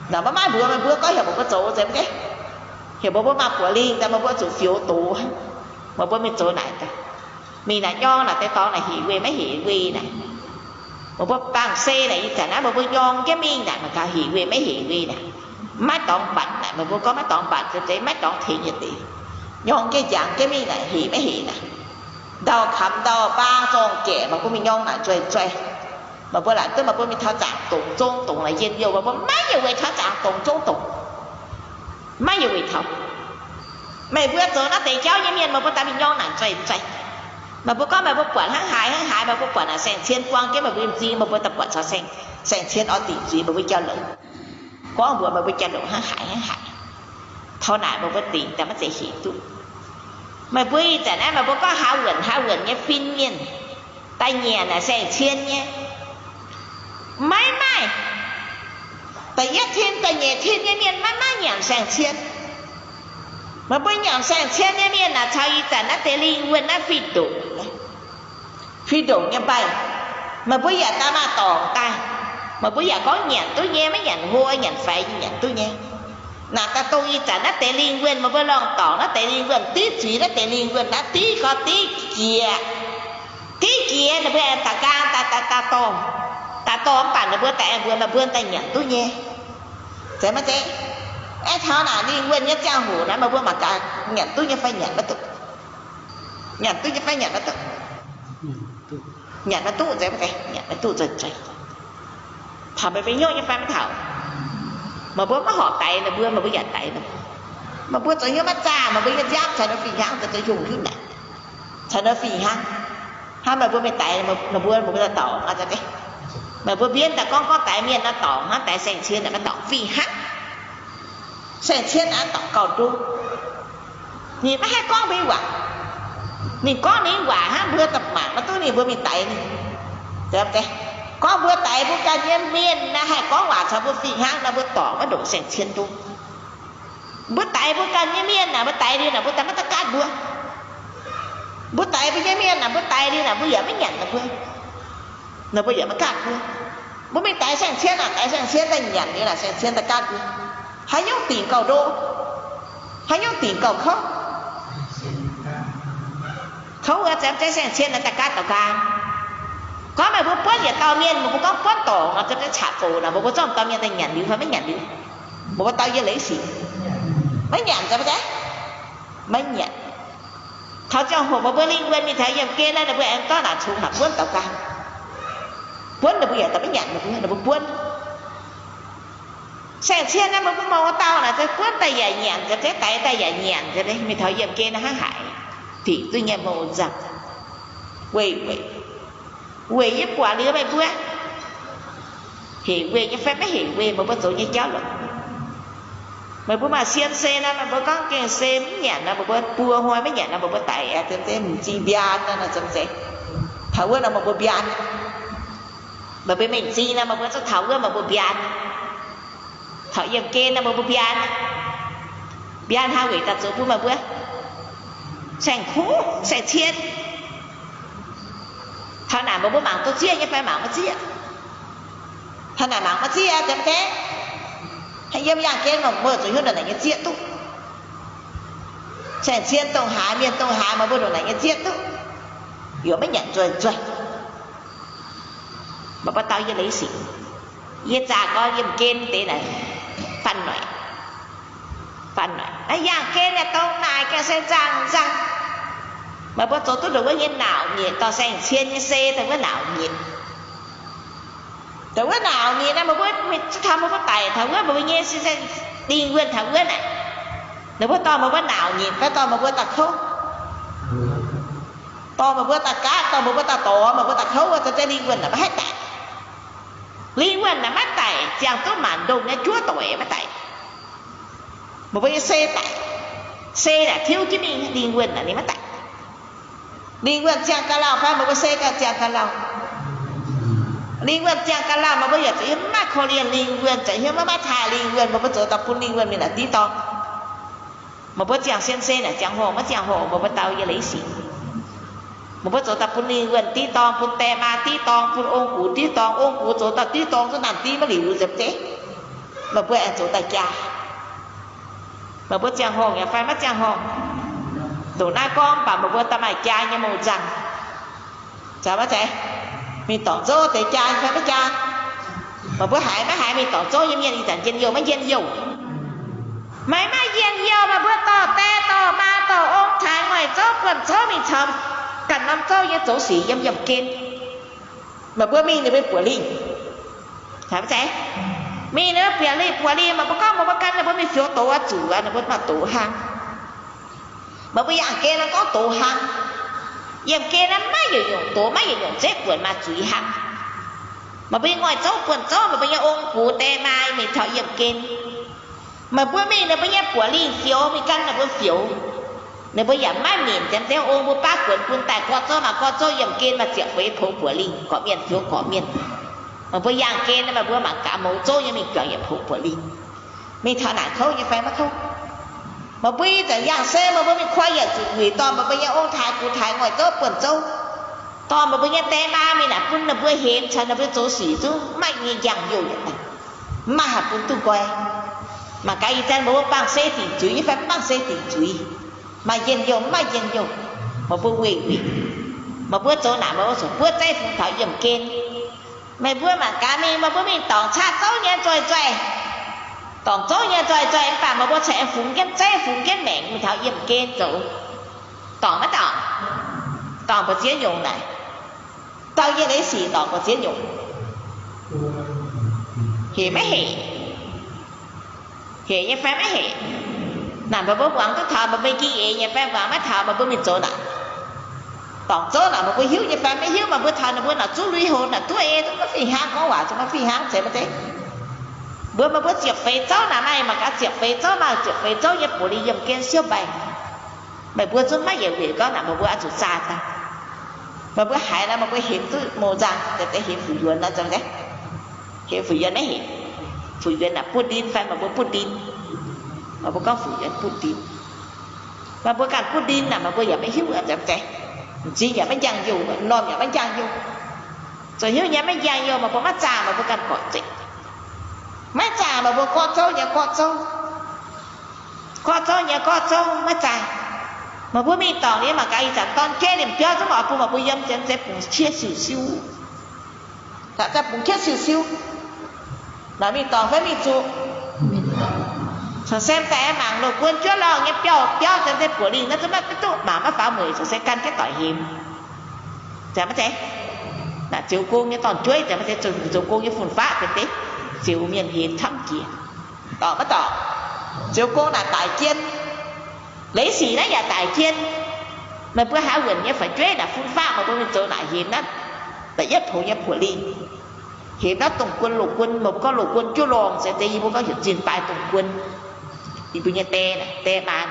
Naaic maiv maaih mbuox meih mbuo gorngv heuc meih mbuo zoux nzengc mv deix. Heuc meih mbuo maaih buoz lingh daaih meih mbuo zuqc fioux doz. Meih mbuo mingh zoux naaic daaih. Mingh naaic nyorng naaic deix dorngx naaic hec weih maiv hec weih naaic. Meih mbuo bangc se naaic, ih zanc naaiv meih mbuo nyorng jienv mingh naaic, mangc gaax hec weih maiv hec weih naaic. Maiv dorngx mbatc naaic, meih mbuo gorngv maiv dorngx mbatc, zoux zeiz maiv dorngx tengx yietc deix. Nyorng jienv njaangc jienv mingh naaic, hec maiv hec naaic. Ndau-kamx ndau-mbaang zorng-gaeqc, meih mbuo mingh nyorng naaic nzueih nzueih. Meih mbuo laaic duqv meih mbuo mingh taux zaangc dongc zong dongc naaic njien-youh, meih mbuo maiv yietc weic taux zaangc dongc zong dongc. Maiv yietc weic taux. Meih mbuo zoux naaiv deix jauv nyei mienh, meih mbuo daaih mingh nyorng naaic nzueih nzueih. Meih mbuo gorngv meih mbuo buatc hnangv haaix hnangv haaix, meih mbuo buatc naaic saeng-cien buang jienv meih mbuo nyei m'zing, meih mbuo daaih buatc caux saeng-cien oix dingc zuiz meih mbuo jauv-louc. Gorngv mbuox meih mbuo jauv-louc hnangv haaix hnangv haaix. Taux naaic meih mbuo dingc daaih maiv zeiz hic duqv. Meih mbuo ih zanc naaiv meih mbuo gorngv haaix wuonc haaix wuonc nyei fin-mienh daaih nyanc naaic saeng-cien nyei, maiv maaih. Da'yietv tin da'nyeic tin nyei mienh maiv maaih nyanc saeng-cien. Meih mbuo nyanc saeng-cien nyei mienh naaic caux ih zanc naaiv deix lingh wuonh naaiv fih ndongc, fih ndongc nyei mbaih. Meih mbuo yaac daaih maaih dorngc daaih. Meih mbuo yaac gorngv nyanc duqv nyei, maiv nyanc hlo, nyanc faix nyanc duqv nyei. Naaic daaih dongh ih zanc naaiv deix lingh wuonh meih mbuo lorngh dorngc naaiv deix lingh wuonh div zuiz naaiv deix lingh wuonh naaiv div gau div jiex. Div jiex ninh mbuo aengx daaih nqaang daaih, daaih dorh, daaih dorh mv baac ninh mbuo daaih aengx mbuox meih mbuo daaih nyanc duqv nyei. Zeiz maiv zeiz? Aeqv, taux naaic lingh wuonh nyei ziangh hoc naaiv meih mbuo mangc gaax nyanc duqv nyei fai nyanc maiv duqv? Nyanc duqv nyei fai nyanc maiv duqv? Nyanc maiv duqv, zeiz maiv zeiz? Nyanc maiv duqv, zeiz zeiz. Taux meih mbuo hnyouv nyei fai maiv taux? Meih mbuo maiv horpc daix ninh mbuo, meih mbuo yaac daix ninh mbuo. Meih mbuo zoux hnyouv maiv zaah, meih mbuo nyei nziaamv caux ninh fih hnangv, zoux hungh hiuv naaic, caux ninh fih hnangv. Hnangv meih mbuo mingh daix ninh mbuo, ninh mbuo daaih dorngc, meih mbuo mbienv daaih gorngv gorngv daix mienh nor dorngc hnangv, daix saeng-cien naaic maiv dorngc fih hnangv. Saeng-cien naaic dorngc gauh ndo. Ninh maiv haih gorngv mbuo nyei waac. Ninh gorngv ninh nyei waac hnangv, mbuo daaih mangc maiv duqv ninh, mbuo mingh daix ninh. Gorngv mbuo daix mbuo ganh nyei mienh naaic haih gorngv waac caux mbuo fih hnangv nor, mbuo dorngc maiv ndongc saeng-cien ndo. Mbuo daix mbuo ganh nyei mienh naaic, mbuo daix liuz naaic mbuo daaih maiv daaih gaatv mbuo. Mbuo daix mbuo nyei mienh naaic, mbuo daix liuz naaic mbuo yaac maiv nyanc ninh mbuo. Ninh mbuo yaac maiv gaatv mbuo. Mbuo mingh daix saeng-cien naaic, daix saeng-cien daaih nyanc liuz naaic saeng-cien daaih gaatv mbuo. Haaix nyungc dingc gauh ndo? Haaix nyungc dingc gauh kouv? Kouv wuov, zeiz mv zeiz saeng-cien naaic daaih gaatv gauh nqaang? Gorngv meih mbuo buonv yietc dauh mienh, meih mbuo gorngv buonv dorngc nor, za'gengh caqv-bouc nor, meih mbuo zorqv dauh mienh daaih nyanc liuz fai maiv nyanc liuz? Meih mbuo dau yie leiz sic, maiv nyanc, zeiz maiv zeiz? Maiv nyanc. Taux ziangh hoc meih mbuo lingh wuonh mingh taux yiemh gen naaiv, ninh mbuo aengx dorv naaic cungx naaic buonv daux gau. Buonv ninh mbuo yaac daaih maiv nyanc, ninh mbuo, ninh mbuo buonv. Saeng-cien naaiv meih mbuo mouz dauh naaic, za'gengh buonv daaih yaac nyanc, za'gengh daix daaih yaac nyanc, mingh taux yiemh gen naaiv hnangv haaix, dingc duqv nyei mouz nzangc. Weic, weic, weic yie buatc liuz meih mbuo hec weih nyei fai maiv hec weih, meih mbuo zoux nyei jauv lorqc. Meih mbuo maaih sien se nor, meih mbuo gorngv gengh se mv nyanc nor, meih mbuo buo hnoi maiv nyanc nor, meih mbuo daix m'zing mbiaan nor, zeiz mv zeiz? Taux wuov nor meih mbuo mbiaan. Meih mbuo mingh m'zing nor, meih mbuo zungv taux wuov meih mbuo mbiaan. Taux yiemh gen nor, meih mbuo mbiaan. Mbiaan hnangv weic daaih zoux bun meih mbuo saeng-kuv saeng-cien. Taux naaic meih mbuo mangc duqv zieqv nyei fai mangc maiv zieqv? Taux naaic mangc maiv zieqv, zeiz mv zeiz? Yiem yaangh gen meih mbuo zuqc hiuv ndongc naaic nyei zieqv duqv. Saeng-cien dongh haaix, mienh dongh haaix, meih mbuo ndongc naaic nyei zieqv duqv. Yaac maiv nyanc nzueic nzueic. Meih mbuo dau yie leiz sic. Yie zaah gorngv yiem gen deix naaic, fanh noic, fanh noic. Naaiv yaangh gen naaic dongh naaic gengh se nzangc nzangc. Meih mbuo zoux duqv ndongc wuov nyei naauc nyitc, dorh saeng-cien nyei se dongh wuov naauc nyitc. Dongh wuov naauc nyitc naaiv, meih mbuo mingh zuqc taux meih mbuo daic taux wuov, meih mbuo nyei se lingh wuonh taux wuov naaic, ninh mbuo dorh meih mbuo naauc nyitc fai dorh meih mbuo daaih kouv, dorh meih mbuo daaih gaatv, dorh meih mbuo daaih dorngx, meih mbuo daaih kouv wuov, zoux jienv lingh wuonh naaic maiv haih daic. Lingh wuonh naaic maiv daic, ziangh duqv maanc ndongh nyei juov doic maiv daic. Meih mbuo nyei se daic, se naaic tiuv jienv mingh, lingh wuonh naaic ninh maiv daic. Lingh wuonh ziangh ga'lauh fai meih mbuo se gauh ziangh ga'lauh? Lingh wuonh ziangh ga'lauh, meih mbuo yaac zuqc hiuv maiv maaih korv-lienh lingh wuonh, zuqc hiuv maiv maaih taaih lingh wuonh, meih mbuo zoux daaih bun lingh wuonh mingh naaic div dorng. Meih mbuo ziangh sien se naaic ziangh horngh maiv ziangh horngh, meih mbuo dau yie leiz sic. Meih mbuo zoux daaih bun lingh wuonh div dorng, bun die maa div dorng, bun ong gux div dorng, ong gux zoux daaih div dorng zuqc naanc div maiv liuz nzemc deix, meih mbuo aengx zoux daaih jaa. Meih mbuo ziangh horngh yaac fai maiv ziangh horngh, ndongc naaiv gorngv mv baac meih mbuo daaih maaih jaa nyei mouz nzangc. Zeiz maiv zeiz? Mingh dorngc zouv deix jaa nyei fai maiv jaa? Meih mbuo haiz maiv haiz mingh dorngc zouv nyei mienh ih zanc njien-youh maiv njien-youh? Maaih maiv njien-youh, meih mbuo dorh die dorh maa dorh ong taaix nguaaic zouv buonv zouv mingh caux ganh norm zouv nyei zoux sic yiem yiemh gen. Meih mbuo mingh ninh mbuo buoc lingh, haiz maiv zeiz? Mingh ninh mbuo buoc lingh, buoc lingh, meih mbuo gorngv meih mbuo gan ninh mbuo mingh fioux doz aqv, zuqc ninh mbuo maaih doz hnangv. Meih mbuo yangh gen nor gorngv doz hnangv. Yiemh gen naaiv maiv yietc nyungc doz, maiv yietc nyungc zeiv buonc maaih zuiz hnangv. Meih mbuo nyei ngoic zouv buonc zouv, meih mbuo nyei ong-gux die maa mingh taux yiemh gen. Meih mbuo mingh ninh mbuo nyei buoqc lingh fioux, mingh gan ninh mbuo fioux. Ninh mbuo yaac maiv minc, janx deix ong mbuo baav guonx bun daaih gorqv zouv, maaih gorqv zouv yiemh gen, maaih ziepc feix poux buoqc lingh, gorqv-mienh fioux gorqv-mienh. Meih mbuo yangh gen, meih mbuo mangc gaax mouz zouv nyei mingh juangc yietc poux buoqc lingh. Mingh taux naaic kouv nyei fai maiv kouv? Meih mbuo ih zanc yangh se meih mbuo mingh koi yietc zuqc wuic dorh meih mbuo nyei ong-taaix gux-taaix, ngoic zouv buonc zouv, dorh meih mbuo nyei die maa mingh naaic bun ninh mbuo hemx caux ninh mbuo zoux sic zungv maiv nyei njang-youh, mv maaih haaix bun duqv nqoi. Mangc gaax ih zanc meih mbuo bangc se dingc zuiz nyei fai mv bangc se dingc zuiz, maaih njien-youh mv maaih njien-youh, meih mbuo weih weih. Meih mbuo zoux naaic meih mbuo zuqc buov zeiv fungx taux yiemh gen. Meih mbuo mangc gaax mingh, meih mbuo mingh dorngc caqv zouv nyei nzoih nzoih, dorngc zouv nyei nzoih nzoih mv baac meih mbuo cingx fungx jienv zeiv fungx jienv maengc mingh taux yiemh gen zoux. Dorngc maiv dorngc? Dorngc mbu'ziex nyungc naaic. Dorngc yie leiz sic dorngc mbu'ziex nyungc. Hec maiv hec? Hec nyei fai maiv hec? Naaic meih mbuo muangx duqv taux, meih mbuo ging eix nyei fai muangx maiv taux, meih mbuo mingh zoux naaic. Dorngc zouv naaic meih mbuo hiuv nyei fai maiv hiuv? Meih mbuo taux ninh mbuo naaic zuqv lui-houx naaic duqv ei, zuqv maiv fih hnangv, gorngv waac zuqv maiv fih hnangv, zeiz maiv zeiz? Mbuox meih mbuo ziepc feix zouv naaic maaih mangc gaax, ziepc feix zouv maaih ziepc feix zouv nyei buoqc lingh yiemh gen siouv mbaih. Meih mbuo zungv maiv yietc weic gorngv naaic meih mbuo oix zuqc zaah daaih. Meih mbuo haiz nor meih mbuo hemx duqv mouz nzangc, deix hemx fu'juonx nor, hemx fu'juonx maiv hec? Fu'juonx naaic butv ndin fai meih mbuo butv ndin? Meih mbuo gorngv fu'juonx butv ndin. Meih mbuo ganh butv ndin naaic meih mbuo yaac maiv hiuv, m'zing yaac maiv njang-youh, m'normh yaac maiv njang-youh. Zoux hiuv nyei maiv njang-youh, meih mbuo maiv zaah meih mbuo ganh gorqv-nzengc. Maiv zaah meih mbuo gorqv zouv nyei gorqv zouv, gorqv zouv nyei gorqv zouv maiv zaah. Meih mbuo mingh dorngc nyei mangc gaax, ih zanc dorn jeiv liemh biauv zungv oix bun meih mbuo yiem, janx deix bungx qiev siu-siu. Daaih bungx qiev siu-siu. Naaic mingh dorngc fai mingh zuqc? Caux sem daaih mangc loz-guon juov lorngh nyei biauv, biauv janx deix buoqc lingh naaiv zungv maiv duqv mangc maiv faaux mueic, caux se gan jienv doic hemx. Zeiz maiv zeiz? Naaic ziux gong nyei dorn-jueiv, zeiz maiv zeiz? Zoux gong nyei fun-faqv deix, ziux mienh hemx camv jiex. Dorngc maiv dorngc? Ziux gong naaic daic jien. Leiz sic naaiv yaac daic jien. Meih mbuo haiz wuonc nyei fu'jueiv naaic fun-faqv meih mbuo mingh zoux naaic hemx naaiv da'yietv poux nyei buoqc lingh. Hemx naaiv dongh guon loz-guon, meih mbuo gorngv loz-guon juov lorngh, se deix yie mbuo gorngv heuc zinh daaih dongh guon. Yie mbuo nyei die, die maa,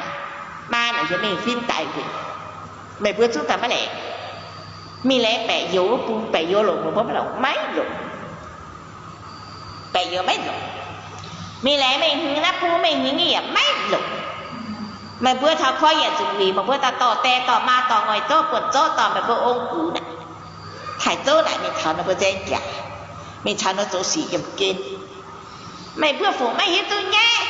maa naaic heuc mingh fin daic nzengc. Meih mbuo zungv daaih maiv laengz. Mingh laengz baeqc youz wuov bung, baeqc youz longc meih mbuo maiv longc, maiv longc. Baeqc youz maiv longc. Mingh laengz mingh hmz naaiv bung, mingh hmz nyei yaac maiv longc. Meih mbuo taux koi yietc zuqc wuic, meih mbuo daaih dorh die dorh maa dorh ngoic zouv buonc zouv dorh meih mbuo ong-gux naaic, taaix zouv naaic mingh taux ninh mbuo nzaeng jaax, mingh taux ninh zoux sic yiemh gen. Meih mbuo fungc maiv hiuv duqv nyaiv.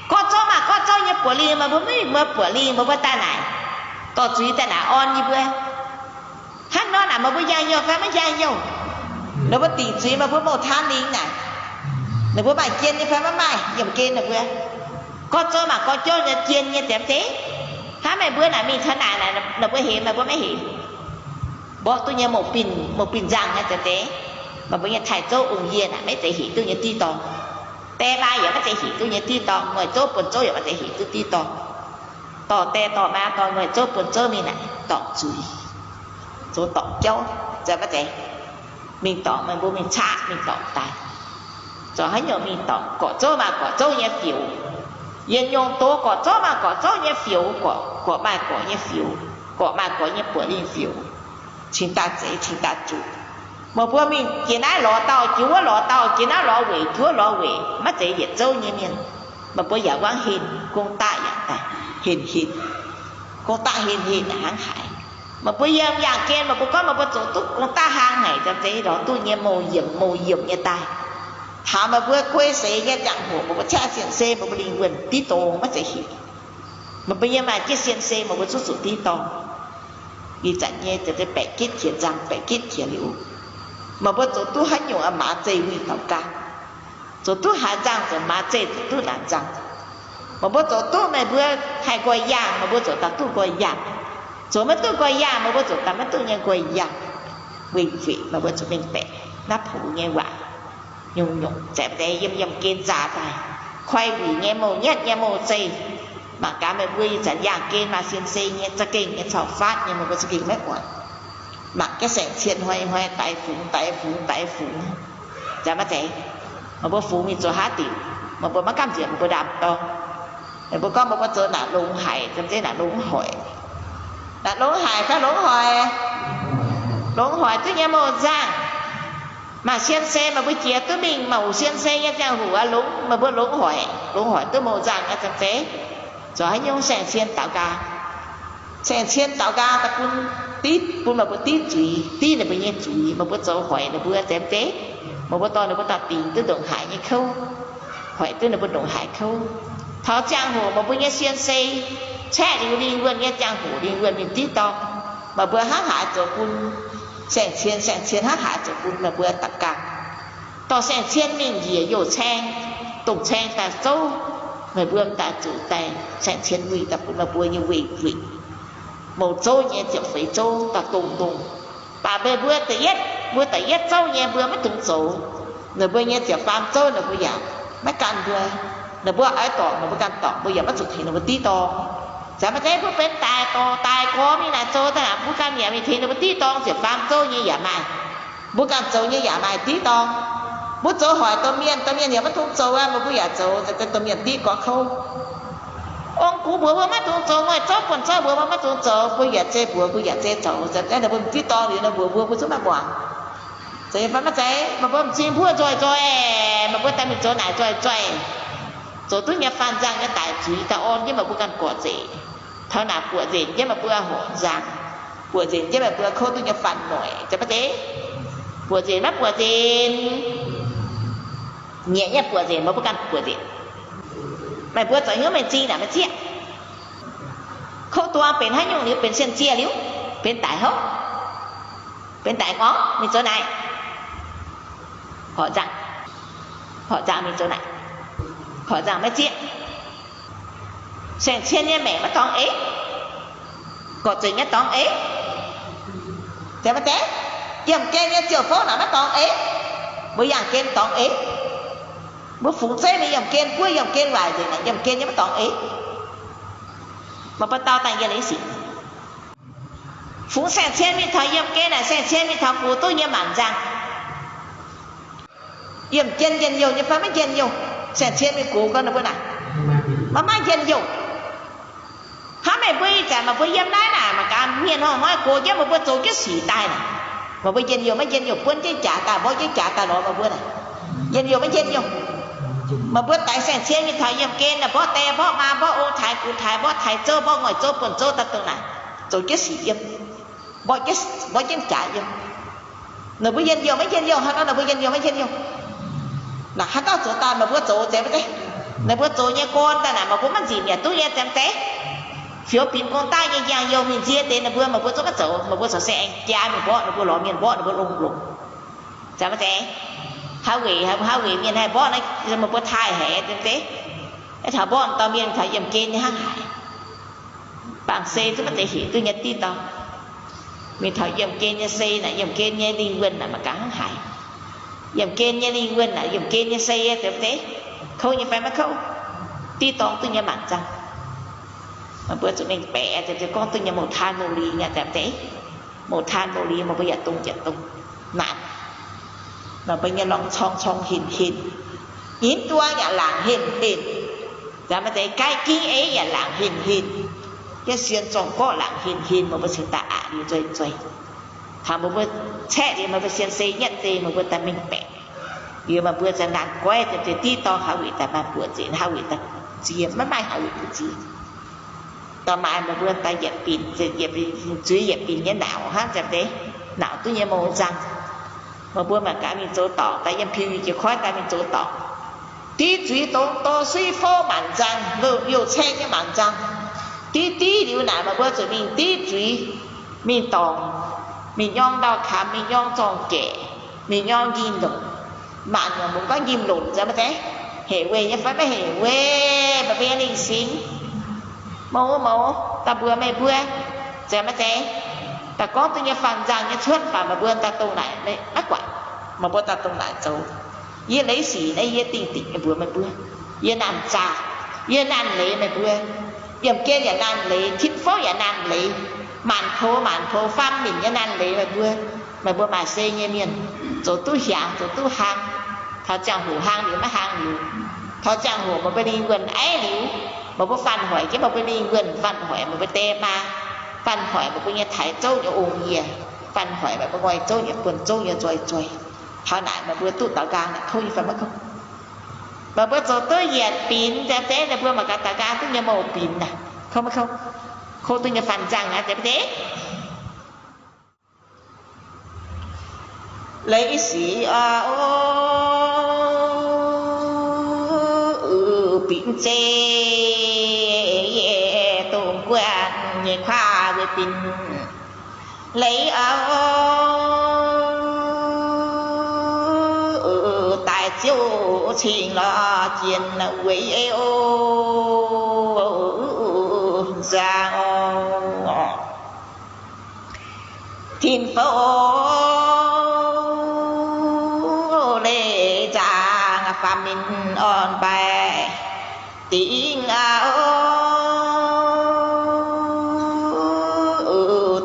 Gorqv zouv maaih gorqv zouv nyei buoqc lingh, meih mbuo maiv mingh buoqc lingh, meih mbuo daaih naaic, dorh zuiz daaih naaic orn yie mbuo. Hnangv nor naaic meih mbuo njang-youh fai maiv njang-youh? Ninh mbuo dingc zuiz meih mbuo mouh taanv lingh naaic, ninh mbuo maaih jien nyei fai maiv maaih? Yiemh gen ninh mbuo. Gorqv zouv maaih gorqv zouv nyei jien nyei, zeiz maiv zeiz? Hnangv meih mbuo naaic mingh taux naaic, naaic ninh mbuo hemx, meih mbuo maiv hemx. Mborqv duqv nyei mouh bin, mouh bin nzangh nyei, zeiz maiv zeiz? Meih mbuo nyei taaix zouv ong-yie naaic maiv zeiz hec duqv nyei diqv dorngh. Die maa yaac maiv zeiz hec duqv nyei diqv dorngh. Ngoic zouv buonc zouv yaac maiv zeiz hec duqv diqv dorngh. Dorh die dorh maa dorh ngoic zouv buonc zouv mingh naaic dorngc zuiz, zoux dorngc jauv, zeiz maiv zeiz? Mingh dorngc, meih mbuo mingh caqv mingh dorngc daaih. Zoux haaix nyungc mingh dorngc? Gorqv zouv maaih gorqv zouv nyei fioux. Yietc nyungc doz gorqv zouv maaih gorqv zouv nyei fioux, gorqv, gorqv maaih gorqv nyei fioux, gorqv maaih gorqv nyei buoqc lingh fioux, cingx daaih zeix cingx daaih zuqc. Meih mbuo mingh jiex naaiv lorz dauh, jiex wuov lorz dauh, jiex naaiv lorz weic, jiex wuov lorz weic, maiv zeiz yietc zouv nyei mienh. Meih mbuo yaac wangv henh, gong daqv yaac daaih henh henh, gong daqv henh henh hnangv haaix. Meih mbuo yiem yaangh gen, meih mbuo gorngv meih mbuo zoux duqv gong daqv hlang haic, zeiz maiv zeiz? Lorz duqv nyei mouh yiemc mouh yiemc nyei daaih. Taux meih mbuo guei seix nyei ziangh hoc, meih mbuo caeqv sien se, meih mbuo lingh wuonh diqv dorngh maiv zeiz hec. Meih mbuo yiem maaih jienv sien se, meih mbuo zuqc zuqc diqv dorngh. Ih zanc nyei zeiz baeqc gitv qiex nzangh, baeqc gitv qiex liuz, meih mbuo zoux duqv haaix nyungc, maaz zeih winh taux ganh. Zoux duqv haaix nzangh zoux maaz zeih, zoux duqv naaic nzangh. Meih mbuo zoux duqv, meih mbuo haih nqoi yaangh, meih mbuo zoux daaih duqv nqoi yaangh. Zoux maiv duqv nqoi yaangh, meih mbuo zoux daaih maiv duqv nyei nqoi yaangh. Weic zuqc meih mbuo zuqc mengh baeqc naaiv pux nyei waac, nyungc-nyungc zeiz deix yiem yiem gen nzaaz daaih, koi wuic nyei mouh nyietv nyei mouh zeih, Mangc gaax meih mbuo ih zanc yangh gen maaih sien sei nyei, za'gengh nyei, caux faatv nyei, meih mbuo za'gengh maiv oix. Mangc gaax saeng-cien hnoi-hnoi daix fungx, daix fungx, daix fungx, zanc maiv zeiz. Meih mbuo fungx mingh zoux haaix diuc, meih mbuo maiv gamh nziex meih mbuo ndaam-dorng. Meih mbuo gorngv meih mbuo zoux naaic longx haic, zanc zeiz naaic longx hoic. Naaic longx haic fai longx hoic? Longx hoic duqv nyei, mouz nzangh. Maaih sien sei meih mbuo jiex duqv mingh, maaih sien sei nyei ziangh hoc aqv, longx, meih mbuo longx hoic, longx hoic duqv mouz nzangh nyei, zanc zeiz. Zoux haaix nyungc? Saeng-cien daux nqaang. Saeng-cien daux nqaang daaih bun, div, bun meih mbuo div zuiz, div ninh mbuo nyei zuiz. Meih mbuo zoux hoic ninh mbuo, zanc zeiz. Meih mbuo dorh ninh mbuo daaih dingc duqv ndongc haaix nyei kouv, hoic duqv ninh mbuo ndongc haaix kouv. Taux ziangh hoc meih mbuo nyei sien sei caeqv liuz lingh wuonh nyei ziangh hoc, lingh wuonh mingh div dorngx, meih mbuo hnangv haaix zoux bun saeng-cien, saeng-cien hnangv haaix zoux bun meih mbuo daux nqaang. Dorh saeng-cien mingh njiec youh caeng, dongh caeng daaih zouv, meih mbuo m'daaih zuqc daaih saeng-cien wuic daaih bun meih mbuo nyei weih wuic. Mouc zouv nyei ziepc feix zouv daaih dongh dongh. Baac meih mbuo da'yietv, mbuo da'yietv zouv nyei mbuo maiv dungx zoux. Ninh mbuo nyei ziepc faam zouv ninh mbuo yaac maiv gan mbuo. Ninh mbuo oix dorngc ninh mbuo ganh dorngc, mbuo yaac maiv zuqc tengx ninh mbuo div dorngx. Zanc maiv zeiz mbuo benx daic dorc daic gorx mingh naaic zoux daaih, mbuo ganh yaac mingh tengx ninh mbuo div dorngx, ziepc faam zouv nyei yaac maaih. Mbuo ganh zoux nyei yaac maaih div dorngx. Mbuo zoux hoic domh mienh, domh mienh yaac maiv dungx zoux aqv, meih mbuo yaac zoux, zanc zeiz domh mienh div gorx kouv. Ong gux mbuox mbuo maiv dungx zoux, nguaih zouv buonc zouv mbuox mbuo maiv dungx zoux, mbuo yaac zei mbuox, mbuo yaac zei zoux. Zanc zeiz ninh mbuo m'div dorngx liuz nor mbuox mbuo, mbuo zungv maiv muangx. Zanc zeiz fai maiv zeiz, meih mbuo m'zing mbuov nzoih nzoih, meih mbuo daaih mingh zoux naaic nzoih nzoih, zoux duqv nyei faanh nzangh nyei daic zuiz daaih orn jienv meih mbuo ganh gorqv-nzengc. Taux naaic buoqc nzengc jienv meih mbuo horqc nzangc, buoqc nzengc jienv meih mbuo kouv duqv nyei faanh noic, zanc maiv zeiz? Buoqc nzengc maiv buoqc nzengc? Nyiec nyei buoqc nzengc, meih mbuo ganh buoqc nzengc. Meih mbuo zoux hnyouv mengh zing naaic maiv zieqv. Kouv duang benx haaix nyungc liuz? Benx sien zieqv liuz, benx daic houv, benx daic ngorc mingh zoux naaic. Horqc nzangc, horqc nzangc mingh zoux naaic, horqc nzangc maiv zieqv. Saeng-cien nyei maengc maiv dorngx eix, gorqv-nzengc nyei dorngx eix, zanc maiv zeiz? Yiemh gen nyei ziouc fouv naaic maiv dorngx eix, mbuo yangh gen dorngx eix. Mbuo fungx zeiv mingh yiemh gen, buov yiemh gen waaic nzengc naaic, yiemh gen nyei maiv dorngx eix. Meih mbuo dau daaih yie leiz sic. Fungx saeng-cien mingh taux yiemh gen naaic, saeng-cien mingh taux gox duqv nyei maanc nzangc. Yiemh gen njien-youh nyei fai maiv njien-youh? Saeng-cien mingh gox gau ninh mbuo naaic, maiv maaih njien-youh. Hnangv meih mbuo ih zanc meih mbuo yiem naaiv naaic, mangc gaax mienh hnoi-hnoi gox jienv, meih mbuo zoux jienv sic daaih naaic, meih mbuo njien-youh maiv njien-youh? Buonv jienv jaax daaih, mborqv jienv jaax daaih lorz meih mbuo naaic, njien-youh maiv njien-youh? Meih mbuo daix saeng-cien mingh taux yiemh gen naaic, mborqv die mborqv maa mborqv ong taaix gux taaix mborqv taaix zouv mborqv nguaih zouv buonv zouv daaih dongh naaic, zoux jienv sic yiem, mborqv jienv, mborqv jienv jaax yiem. Ninh mbuo njien-youh maiv njien-youh? Hnangv nor ninh mbuo njien-youh maiv njien-youh? Naaic haaix dauh zoux daaih? Meih mbuo zoux, zanc maiv zeiz? Ninh mbuo zoux nyei gorn daaih naaic meih mbuo maiv nzipc mi'aqv, duqv nyei, zanc maiv zeiz? Fioux binc gong daaih nyei njang-youh mingh nzie deix ninh mbuo, meih mbuo zungv maiv zoux. Meih mbuo caux saeng-cien jaa mingh mborqv, ninh mbuo lorz mienh mborqv ninh mbuo longx-longx, zanc maiv zeiz? Haaix weic, haaix weic mienh haih mborqv naaiv, meih mbuo taaih haic, zanc maiv zeiz? Taux mborqv dauh mienh taux yiemh gen nyei hnangv haaix? Bangc sei zungv maiv zeiz hec duqv nyei diqv dorngx. Mingh taux yiemh gen nyei sei naaic, yiemh gen nyei lingh wuonh naaic mangc gaax hnangv haaix. Yiemh gen nyei lingh wuonh naaic, yiemh gen nyei sei, zanc maiv zeiz? Kouv nyei fai maiv kouv? Diqv dorngx duqv nyei maanc nzangc. Meih mbuo zuqc mengh baeqc, zanc maiv zeiz? Gorngv duqv nyei mouc taan mouc lingc, zanc maiv zeiz? Mouc taan mouc lingc, meih mbuo yaac dongh yietc dongh naanc. Meih mbuo nyei lorngx corng corng henh henh, nyinv duang yaac laangc henh henh, zanc maiv zeiz? Gaih ging eix yaac laangc henh henh, jienv sien zorng-gorqv laangc henh henh, meih mbuo cingx daaih aqc liuz nzueih nzueih. Taux meih mbuo caeqv liuz meih mbuo sien sei nyatv deix, meih mbuo daaih mengh baeqc. Liuz meih mbuo za'naanc goiv, zanc maiv zeiz? Diqv dorngx haaix weic daaih maaih buoqc nzengc, haaix weic daaih ziex, maiv maaih haaix weic daaih ziex. Da'maaiz meih mbuo daaih yietc binc, yietc, zuiz yietc binc nyei nauz hnangv, zanc maiv zeiz? Nauz duqv nyei mouz nzangc. Meih mbuo mangc gaax mingh zoux dorngc, daaih yiem piu jiex koiv daaih mingh zoux dorngc. Div zuiz dongh dorh suiv fouv maanc nzangc, youh caeng nyei maanc nzangc. Div div liuz naaic, meih mbuo zuqc mingh div zuiz, mingh dorngc, mingh nyorng ndau-kamx, mingh nyorng zorng-gaeqc, mingh nyorng njinh longc. Maanc nyungc longc gorngv njinh longc, zanc maiv zeiz? Hec weic nyei fai maiv hec weic? Meih mbuo nyei lingh singx, mouz mouz daaih mbuox meih mbuo, zanc maiv zeiz? Daaih gorngv duqv nyei faanh nzangc nyei cuotv, mv baac meih mbuo daaih dongh naaic maiv guatc, meih mbuo daaih dongh naaic zoux. Yie leiz sic naaiv yie dingh dingc nyei mbuox meih mbuo. Yie naanh zaah, yie naanh leiz meih mbuo. Yiemh gen yaac naanh leiz, tin fouv yaac naanh leiz, maanc poux maanc poux faam minc nyei naanh leiz. Meih mbuo, meih mbuo maaih se nyei mienh, zoux duqv hiaangx, zoux duqv hlang, taux ziangh hoc hlang liuz maiv hlang liuz, taux ziangh hoc meih mbuo lingh wuonh aiv liuz, meih mbuo fanh hoic jienv meih mbuo lingh wuonh, fanh hoic meih mbuo die maa, fanh hoic meih mbuo nyei taaix zouv nyei ong-yie, fanh hoic meih mbuo nqoi zouv nyei buonv zouv nyei nzoih zoih. Taux naaic meih mbuo duqv daux nqaang naaic kouv nyei fai maiv kouv? Meih mbuo zoux duqv yietc binc, nzengc deix ninh mbuo mangc gaax daux nqaang duqv nyei mouh binc naaic, kouv maiv kouv? Kouv duqv nyei fanh nzangh naaic, nzengc deix. Leiz sic oc, binc zeiv dongh guanh nyei kuaaiv weic binc leiz oc, daaih ziouc cingx lorz jiex weic ei o, nzangc oc. Tin-fouv leih nzangc faam-minc orn-baaix dingc aqv.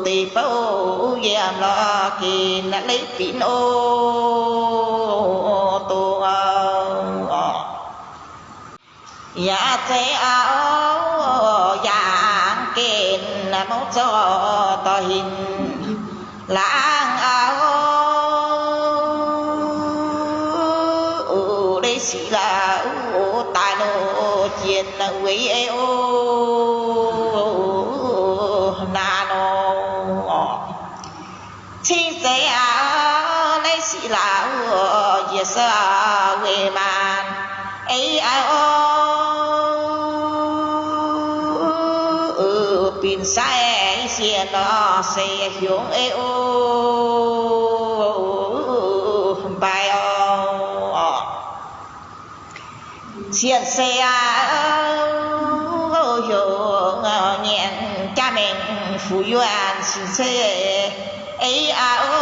Deic-bouv yiem lorz ginh leiz binc o, dongh yaac zeiz aqv, yaac gengh mouv zorqv dorh hinc laangz aqv. Leiz sic lauh daaih loz jiex weic ei o, naaic nor. Cing zeiz aqv, leiz sic lauh njiec se weic maanc ei aqv. Binc sai sienx nor se hiongx ei o, mbaih oc. Cien se aqv, heuc nyanc jaa-mengh fuqv yuonh cin se ei aqv.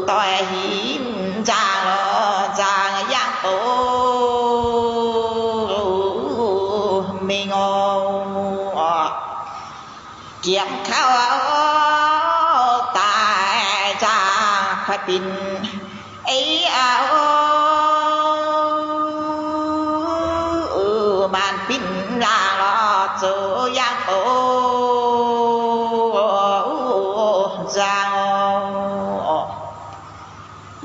Doix hinc nzangc lorz nzangc yangh bouc mingh oc. Jiem kauv daaih nzangc kuaaiv binc ei aqv. Maanc binc laangh lorz zoux yangh bouc nzangc oc.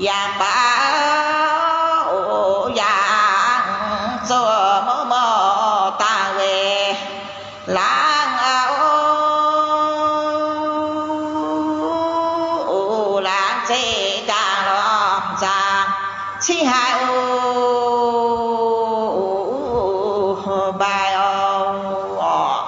Yangh baav oc, yangh zoux mouv mouv dangh weic laangz aqv. Laangz zeiz ndaangc lorz nzangc cingv haaix oc, mbaih oc.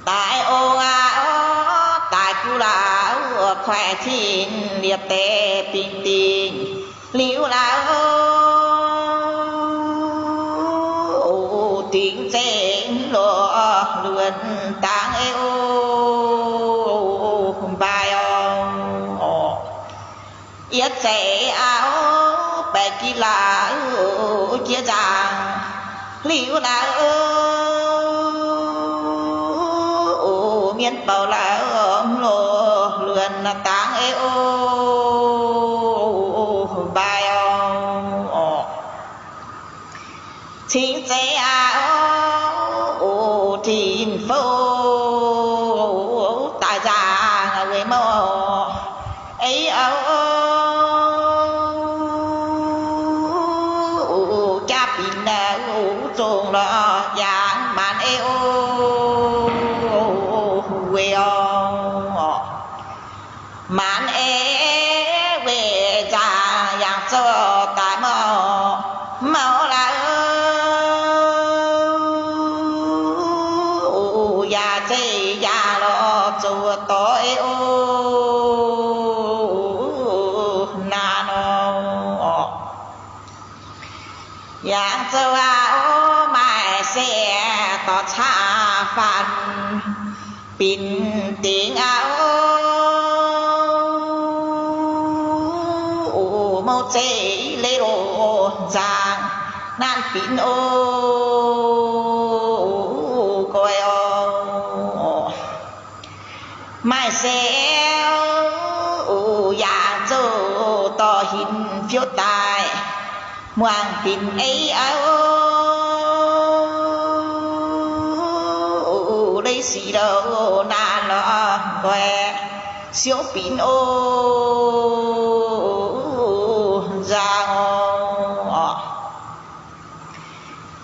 Daaih ong aqv, daaih guv lauh, koiv cin liepc deix bingx dingc liuz lauh, dingc zeiv loz luonc dangh ei o, mbaih oc. Yietv zeiz aqv, baeqc giv lauh jiex nzangc liuz lauh, mienh bouc lauh loz luonc dangh ei o, mbaih oc. Cingx zeiz aqv, oc, tin-fouv daaih nzangc weic mouh ei oc, jaa-binc wuov zongh lorz yangh maanc ei o, weic oc. Maanc ei weic nzangc yangh zouv daaih mouh, mouh lauh, yaac zeiz yangh lorz zoux dorh ei o, naaic nor. Yangh zouv aqv, maaih se dorh caqv faanh binc dingc aqv, mouh zeiv leiz-loz nzangc naanc binc o, nqoi o. Maaih se yaac zouv dorh hinc fiouv daaih, muangx binc ei auv, leiz sic louh naanc lorz nqoi, siouv binc o, nzangc o.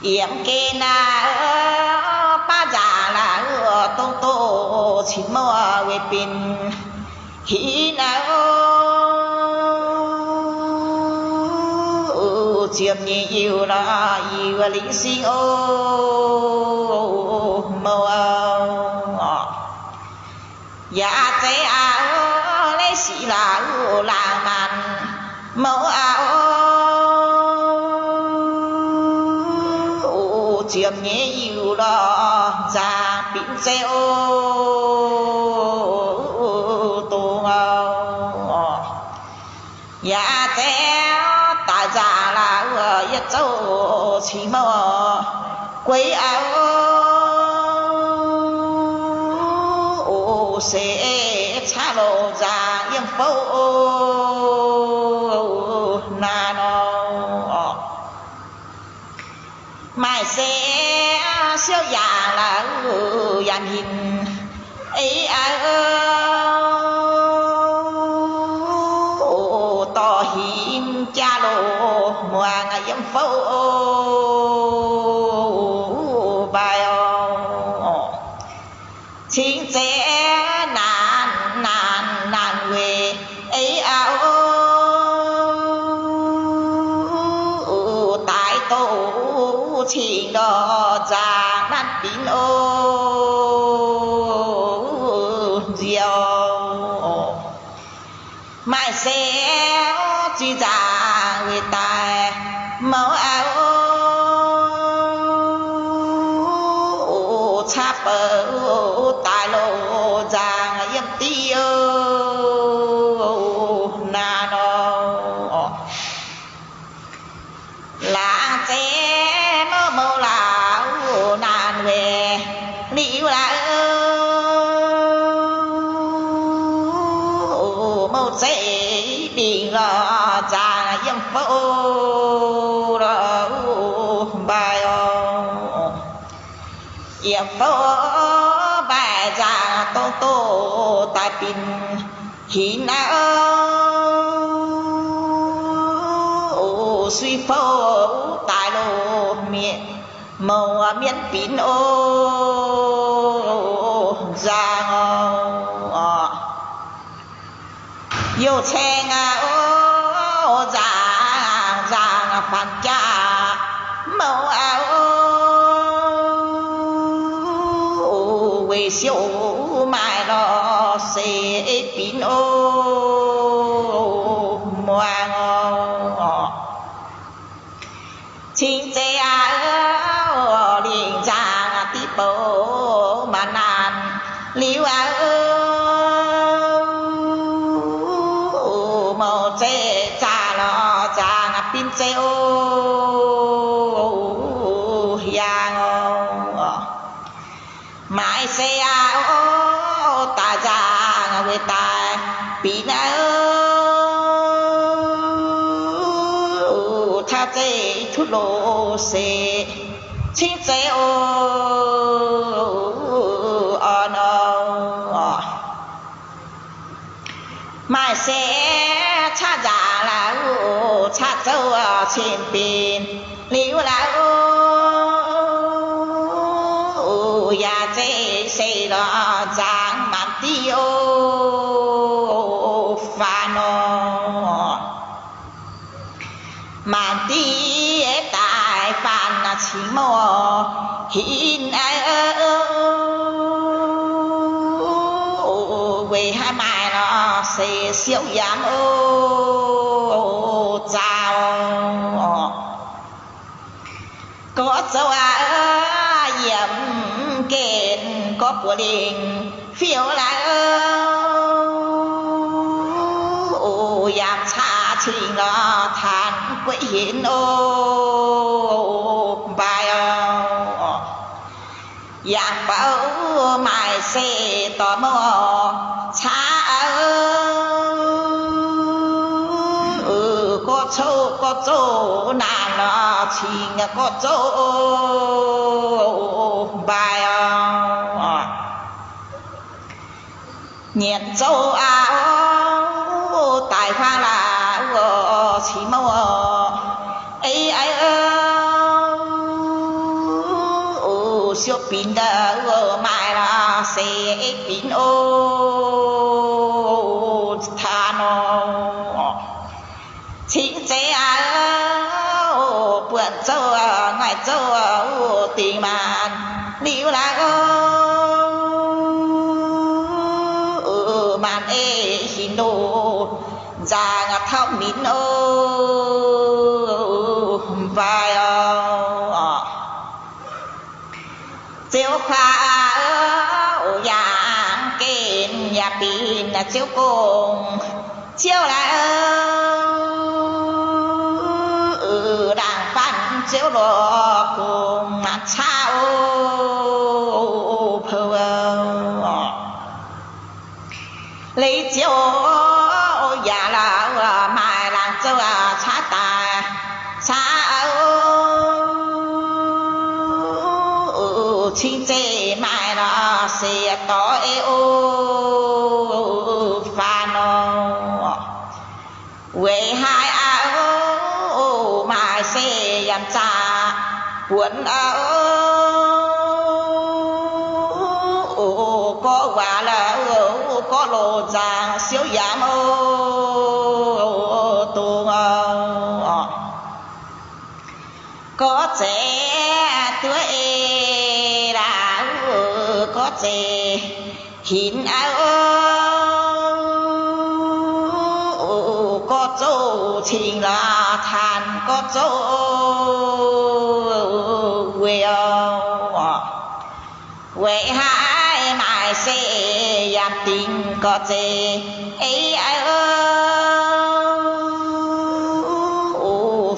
Yiem geh naaiv baav nzaangc la'uv dongh doh cin mouh weic binc hinc auv, ziepc nyeic yiuh lorz yiuh lingh sing o, mouh auv. Yaac zeiz auv leiz sic la'uv laangh maanc mouh auv, ziepc nyeic yiuh lorz nzaangc binc zeiv o, dongh auv. Yaac zeiz daaih nzaangc la'uv yietc zouv cin mouh gueix auv, se caqv loz nzaangc yiem fouv naaiv nor. Maaih se siouv yaangh la'uv yaangh hinc ei auv, dorh hinc jaax loz muangx yiem fouv mbaih oc. Cingx zeiz naanc naanc naanc weic ei auv, daaih doh cingx ndorh nzaangc naanc binc o, nzioux. Maaih se zuiz nzaangc weic daaih mouh auv, caqv bouc daaih loz nzaangc yiem diuh naanc nor. Laangz zeiv mouh mouh lauh naanc weic liuz lauh, mouh zeiv bingx lorz nzaangc yiem fouv lorz mbaih oc. Yiem fouv mbaih nzaangc dongh doh daaih binc hinc auv, suiv fouv daaih loz mienh, mouh mienv binc o, nzaangc oc. Youh caeng aqv o, nzaangc nzaangc faanx jaax mouh aqv o, weic siouc maaih lorz seix binc o, muangx oc. Cingx zeiz aqv o, lingh nzaangc diqv bouc maanc naanc liuz aqv o, mouh zeiv zaah lorz nzaangc binc zeiv o, hiaangx oc. Maaih se aqv o, daaih nzaangc weic daaih binc aqv o, caqv zeiv tutv loz seix cingx zeiz o, orn oc. Maaih se caqv nzaangc lauh, caqv zouv cin binc liuz lauh, yaac zeiv se lorz nzaangc maanc diuh o, faanx nor. Maanc diuh daaih faanx cingx mouh hinc aqv o, weic haaix maaih lorz seix siouv yangh o, zaah oc. Gorx zoux aqv, yiem gen gorx buoz lingh fiouv lauh, yaac caqv cingx lorz taanx gueiv hienx o, mbaih oc. Yangh bouv maaih se dorh mouv caav, gorqv coqv gorqv zoqv naanc lorz cingx gorqv zoqv, mbaih oc. Nyienz zouv aqv, daic huaang laac, cingx mouv ei, siou binc maaih lorz se ei binc o, taanx nor. Cingx zeiz aqv, buonc zouv, ngaih zouv, dingc maanc liuz laaix, maanc ei hinc loz nzaangc tauv minc o, mbaih oc. Ziouv huaax yaac gen yaac binc ziouv gong, ziouv laaix, laangc faanv ziouv loz gong caav o, pou. Leiz ziouv yaac laaix maaih laangz zouv caav daaih caav, cingx zeiz maaih lorz se dorh ei o, faanv nor. Weic haaix aqv, maaih se yaac zaqc buonc aqv, gorqv waac laaix, gorqv loz nzaangc siouv yaac mouc dongh oc. Gorqv zeiz duqv ei laaix, gorqv zeiz hinc aqv, gorqv zoqv cingx lorz taanx gorqv zoqv weic oc. Weic haaix maaih se yaac dingc gorqv zeiz ei aqv,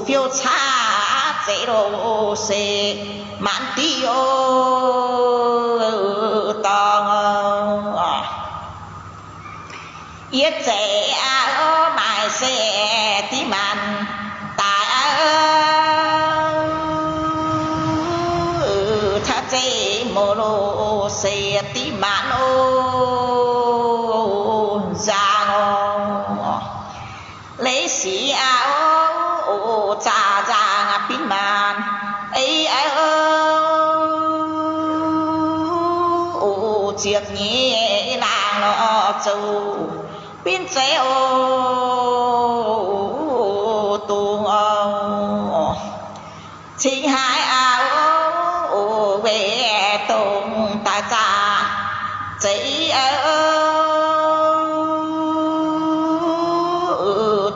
fiou caav zeiz loz se maanc diqv o, dorngx oc. Yietv zeiz aqv, maaih se diqv maanc daic aqv, caav zeiz mouz loz se diqv maanc o, nzaangc oc. Leiz sic aqv, zaah nzaangc binv maanc ei aqv, ziepc nyeic laangz lorz zoux binv zeiv o, dongz oc. Cingx haiz aqv, weic dongh daaih zaah zeiv aqv,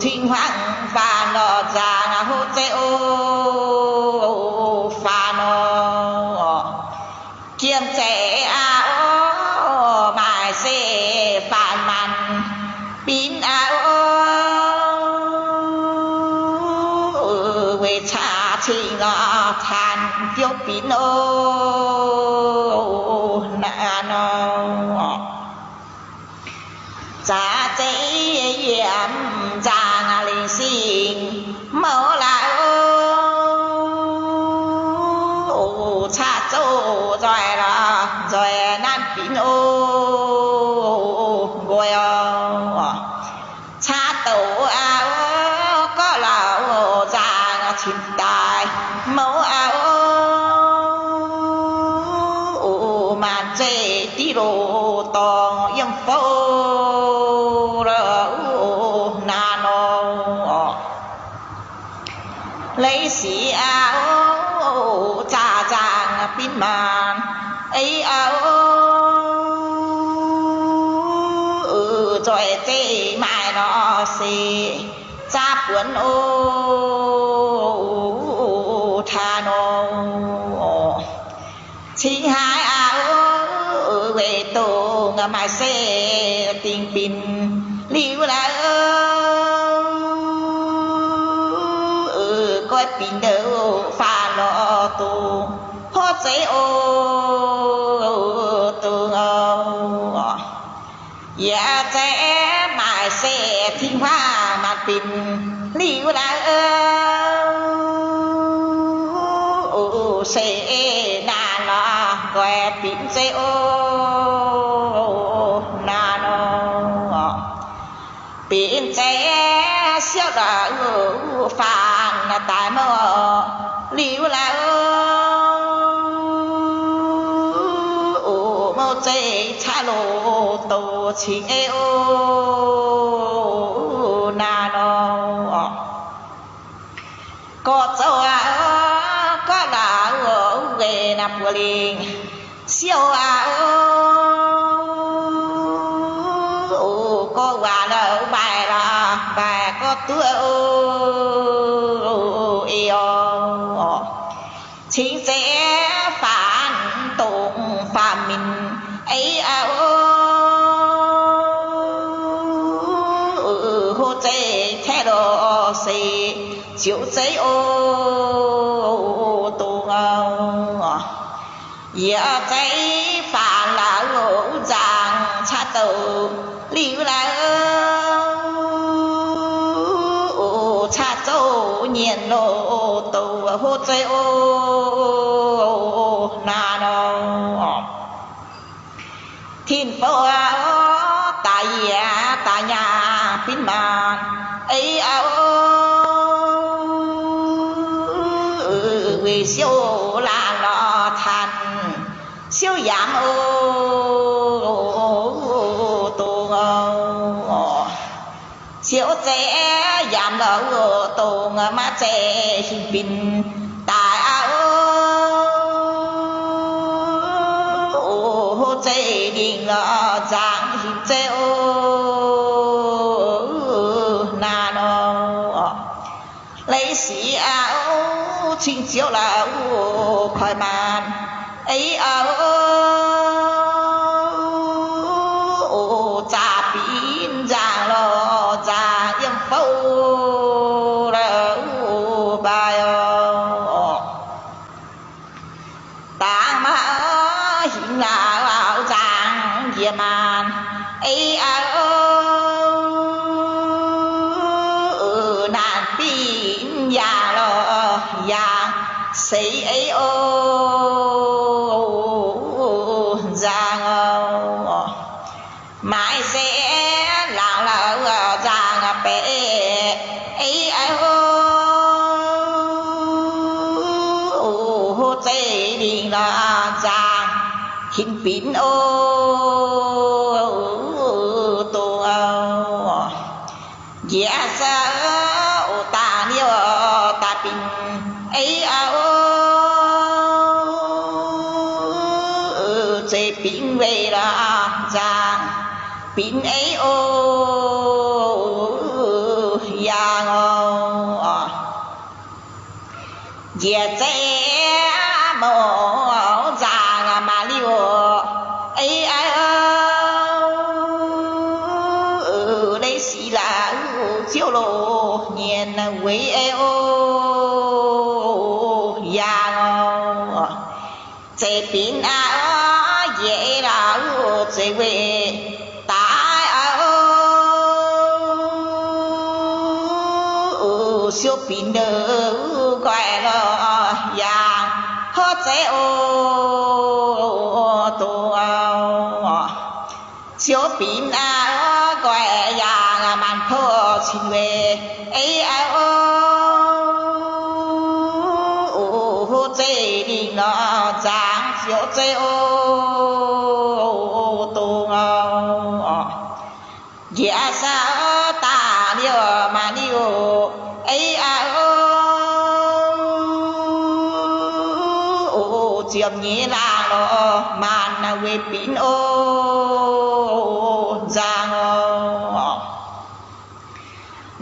Tin-Hungh faanv lorz nzaangc hlo zeiv o, faanv nor. Jiem zeiv aqv, maaih se faanv maanc binv aqv, weic caax cing lorz taanx fiouv binv o, naaiv nor. Zaax zeiv yiem nzaangc lingc singx mouv laaix o, caqv zouv nzoih lorz nzoih nanv binv o, nqoi oc. Caqv douc aqv, gorqv lauh nzaangc cingx daaih mouv aqv, maanc zeiv diqv loz dorngx yiem fouv naaiv nor. Leiz sic aqv, zaah nzaangc binv maanc ei aqv, nzoih zeiv maaih nor se zaav buonc o, taa nor. Cingx haiz aqv, weic dongh maaih se dingc binc liuz laaix binc faam lorz doqc hov zeiv o, dongh oc. Yaac zeiz maaic se Tin-Hungh maanc binc liuz laaix, se naanc lorz nqoi binc zeiv o, naanc nor. Binc zeiv siouv lorz faam daaih mouv liuz laaix, mouv zeiv caqv loz douc cingx ei o, naanc nor. Gorx zoux aqv, gorx laaix, weic naaiv buo lingc siouv aqv. Gorx waac lorz mbaaic lorz mbaaic gorx duqv ei oc. Cingx zeiv faam dongc faam minc ei aqv. Hov zeiv caeqv lorz se ziouc zeiv o, dongh oc. Yaac zeiv faam laaix nzaangc caqv douc liuz laaix, caqv zouv nyienx loz douc hov zeiv o, naanc nor. Tin-fouv daaih yiec daaih nyaah binv maanc ei aqv. Weic siouv laanh lorz tanh siouv yaac o, dongh oc. Ziouc zeiv yaac lorz dongh maiv zeiz hinc binc daaih aqv. Hov zeiv lingc lorz nzaangc hinc zeiv o, naanc nor. Leiz sic aqv, cing ziouv laaix koiv maanc ei aqv. Zaqc binc nzaangc lorz nzaangc yiem fouv laaix mbaih oc. Dangx maiv hinc laaix nzaangc njiec maanc ei aqv. Naanc binc yaangh lorz yaangh seix ei o, nzaangc oc. Maaiz se laangz laaix nzaangc baeqc ei aqv. Hov zeiv lingc lorz nzaangc hinc binc o, dongh oc. Njiec sou dangh liouh daaih binc ei aqv. Zeiv binc weih lorz nzaangc binc ei o, yaangh oc. Njiec zeiv mouc nzaangc maanc liouh ei aqv. Leiz sic laaix ziouv loz nyienx weic ei o, yaangh oc. Zeiv binc aqv, njiec ei laaix zeiv weih daaih aqv. Siouv binc nqoi lorz yaangh hov zeiv o, dongh oc. Ziouv binc aqv, nqoi yaangh maanc kouv cin weic ei aqv. Hov zeiv lingc lorz nzaangc ziouv zeiv o, dongh oc. Njiec sou daaih liouh maanc liouh ei aqv. Ziepc nyeic laangz lorz maanc weic binc o, nzaangc oc.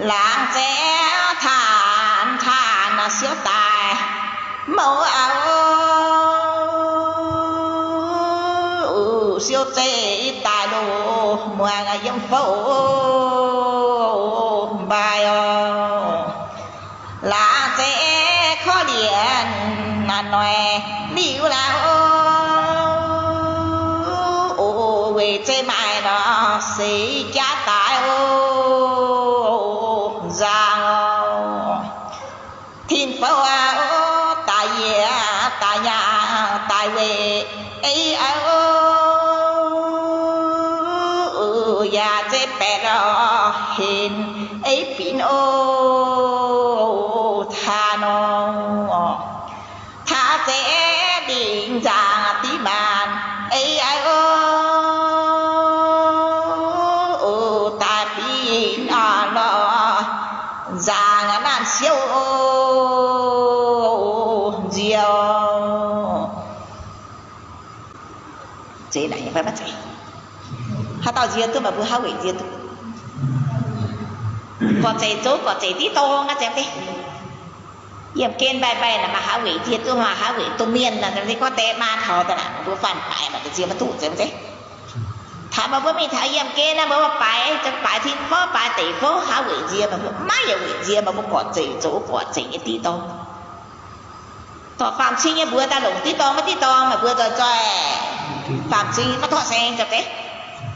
Laangz zeiv taanc taanc siouv daaih mouc aqv. Siouv zeiv daaih loz muangx yiem fouv mbaih oc. Laangz zeiv Noic liuz laaix oc, weic zeiv maaih nor seix jaav daaih oc, nzangc oc. Tin-fouv aac, daaih yie, daaih nyaah, daaih weic ei aqv oc. Yaac zeiv baeqc lorh henc ei finx oc, taux nor. Taux zeiv ndingc nzaangc diqv maanc ei aqv oc, daaih binc lorh nzaangc naanh siouv nziex. Zeiz naaic, haaix dauh nziex duqv, meih mbuo haaix weic nziex duqv? Gorqv-zeic zoux gorqv-zeic diqv dorng aqv, zeiz deix. Yiemh gen mbaih mbaih naaic, maaih haaix weic nziex duqv, maaih haaix weic domh mienh naaic, gorngv deix maa taux daaih naaic, meih mbuo faanh baaix maaih nziex maiv duqv, zeiz deix. Taux meih mbuo mingh taux yiemh gen naaic, meih mbuo baaix, baaix tin-fouv, baaix deic-bung, haaix weic nziex, meih mbuo maiv yietc weic nziex, meih mbuo gorqv-zeic zoux gorqv-zeic nyei diqv dorng. Dorh faam-cing nyei mbuox daaih longc diqv dorng maiv diqv dorng, meih mbuo zoih zoih. Faam-cing maiv torqv saeng, zeiz deix.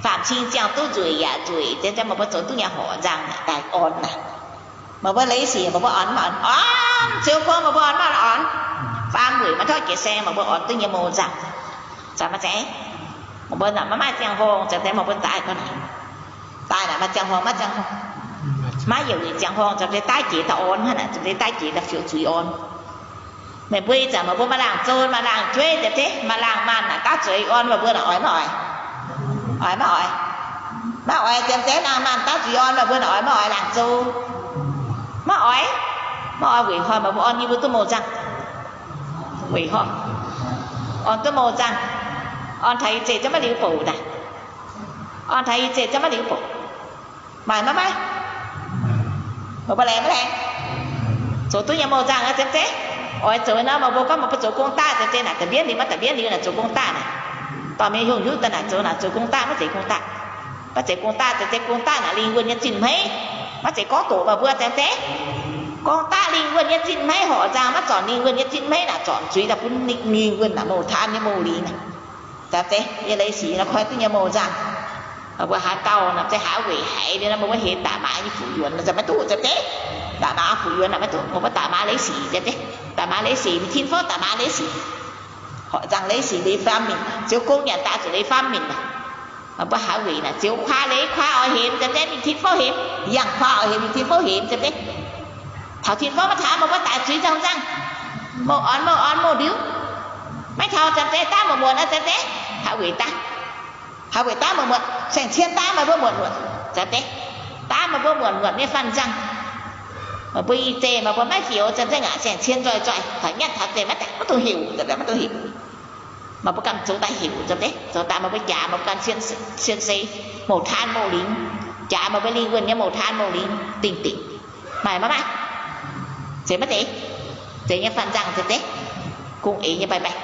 Faam-cing ziangh duqv nzueic yaac nzueic, zeiz deix, meih mbuo zoux duqv nyei horqc nzangc daaih orn naaic. Meih mbuo leiz sic meih mbuo orn maiv orn? Orn. Ziouv gong meih mbuo orn maiv orn? Faam-weic maiv torqv jiex saeng, meih mbuo orn duqv nyei mouz nzangc. Zanc maaih zeiv, meih mbuo naaic maiv maaih ziangh horngh, zanc deix meih mbuo daaih gorngv naaic, daaih naaic maaih ziangh horngh maiv ziangh horngh? Maiv yietc weic ziangh horngh, zanc deix daaih jiex daaih orn hnangv naaic, zanc deix daaih jiex daaih fiouv zuiz orn. Meih mbuo ih zanc meih mbuo maaih laangh zoux, maaih laangh jueiv, zanc deix maaih laangh maanh naaic daav zuiz orn, meih mbuo naaic oix maiv oix? Oix maiv oix? Maiv oix. Zanc deix laangh maanh daav zuiz orn, meih mbuo naaic oix maiv oix laangh zoux? Maiv oix. Maiv oix weic hnoi meih mbuo orn nyei mbuo duqv mouz nzangc. Weic hnoi orn duqv mouz nzangc, orn taux ih zeiz zungv maiv liuz bouc daaih. Orn taux ih zeiz zungv maiv liuz bouc. Maaih maiv maaih? Meih mbuo laengz maiv laengz? Zoux duqv nyei mouz nzangc aqv, zeiz deix. Oix zoux nor meih mbuo gorngv meih mbuo zoux gong daaih, zeiz deix, naaic da'mbienv liuz maiv da'mbienv liuz naaic zoux gong daaih naaic. Dorh mienh hungh hiuv daaih naaic zoux, naaic zoux gong daaih, maiv zeiz gong daaih. Maiv zeiz gong daaih, zeiz deix, gong daaih naaic lingh wuonh nyei zinh hmeiv. Maiv zeiz gorngv doqc meih mbuo, zeiz deix. Gong daaih lingh wuonh nyei zinh hmeiv, horqc nzangc maiv zornc lingh wuonh nyei zinh hmeiv naaic, zornc zuiz daaih bun lingh wuonh naaic, mouz taan nyei mouz lingc naaic. Zanc deix yie leiz sic nor koi duqv nyei mouz nzangc. Mbuo haaix dauh nor, zeiz haaix weic haiz liuz nor, mbuo maiv hemx daaih maaiz nyei fuqv yuonc, zanc maiv duqv, zanc deix. Daaih maaiz fuqv yuonc naaic maiv duqv, mbuo daaih maaiz leiz sic, zanc deix. Daaih maaiz leiz sic, mingh tin fouv daaih maaiz leiz sic. Horqc nzangc leiz sic leiz faam mingh, Ziouv gongv nyanc daaih zuqc leiz faam mingh. Mbuo haaix weic naaic, Ziouv kuaaiv leiz kuaaiv oix hemx, zanc deix, mingh tin fouv hemx, yangh kuaaiv oix hemx, mingh tin fouv hemx, zanc deix. Taux tin fouv maiv taux, mbuo daaih zuiz nzangc nzangc. Mouh orn, mouh orn, mouh ndiux. Maiv taux, zanc deix, daav muotc muotc aqv, zanc deix. Haaix weic daav? Haaix weic daav muotc muotc? Saeng-cien daav meih mbuo muotc muotc, zanc deix. Daav meih mbuo muotc muotc nyei faanh nzangc. Meih mbuo ih zeiz meih mbuo maiv fioux, zanc deix, ngaanc saeng-cien nzoih nzoih, taux nyatv taux zeiz maiv daaih, maiv dungx heuc, zanc deix, maiv dungx heuc. Meih mbuo ganh zoux daaih heuc, zanc deix, zoux daaih meih mbuo jaax, meih mbuo ganh cien, cien sei, mouz taan mouz lingc, jaax meih mbuo lingh wuonh nyei mouz taan mouz lingc dingc dingc. Maaih maiv maaih? Zeiz maiv zeiz? Zeiz nyei faanh nzangc, zanc deix. Kungx eix nyei, bye bye.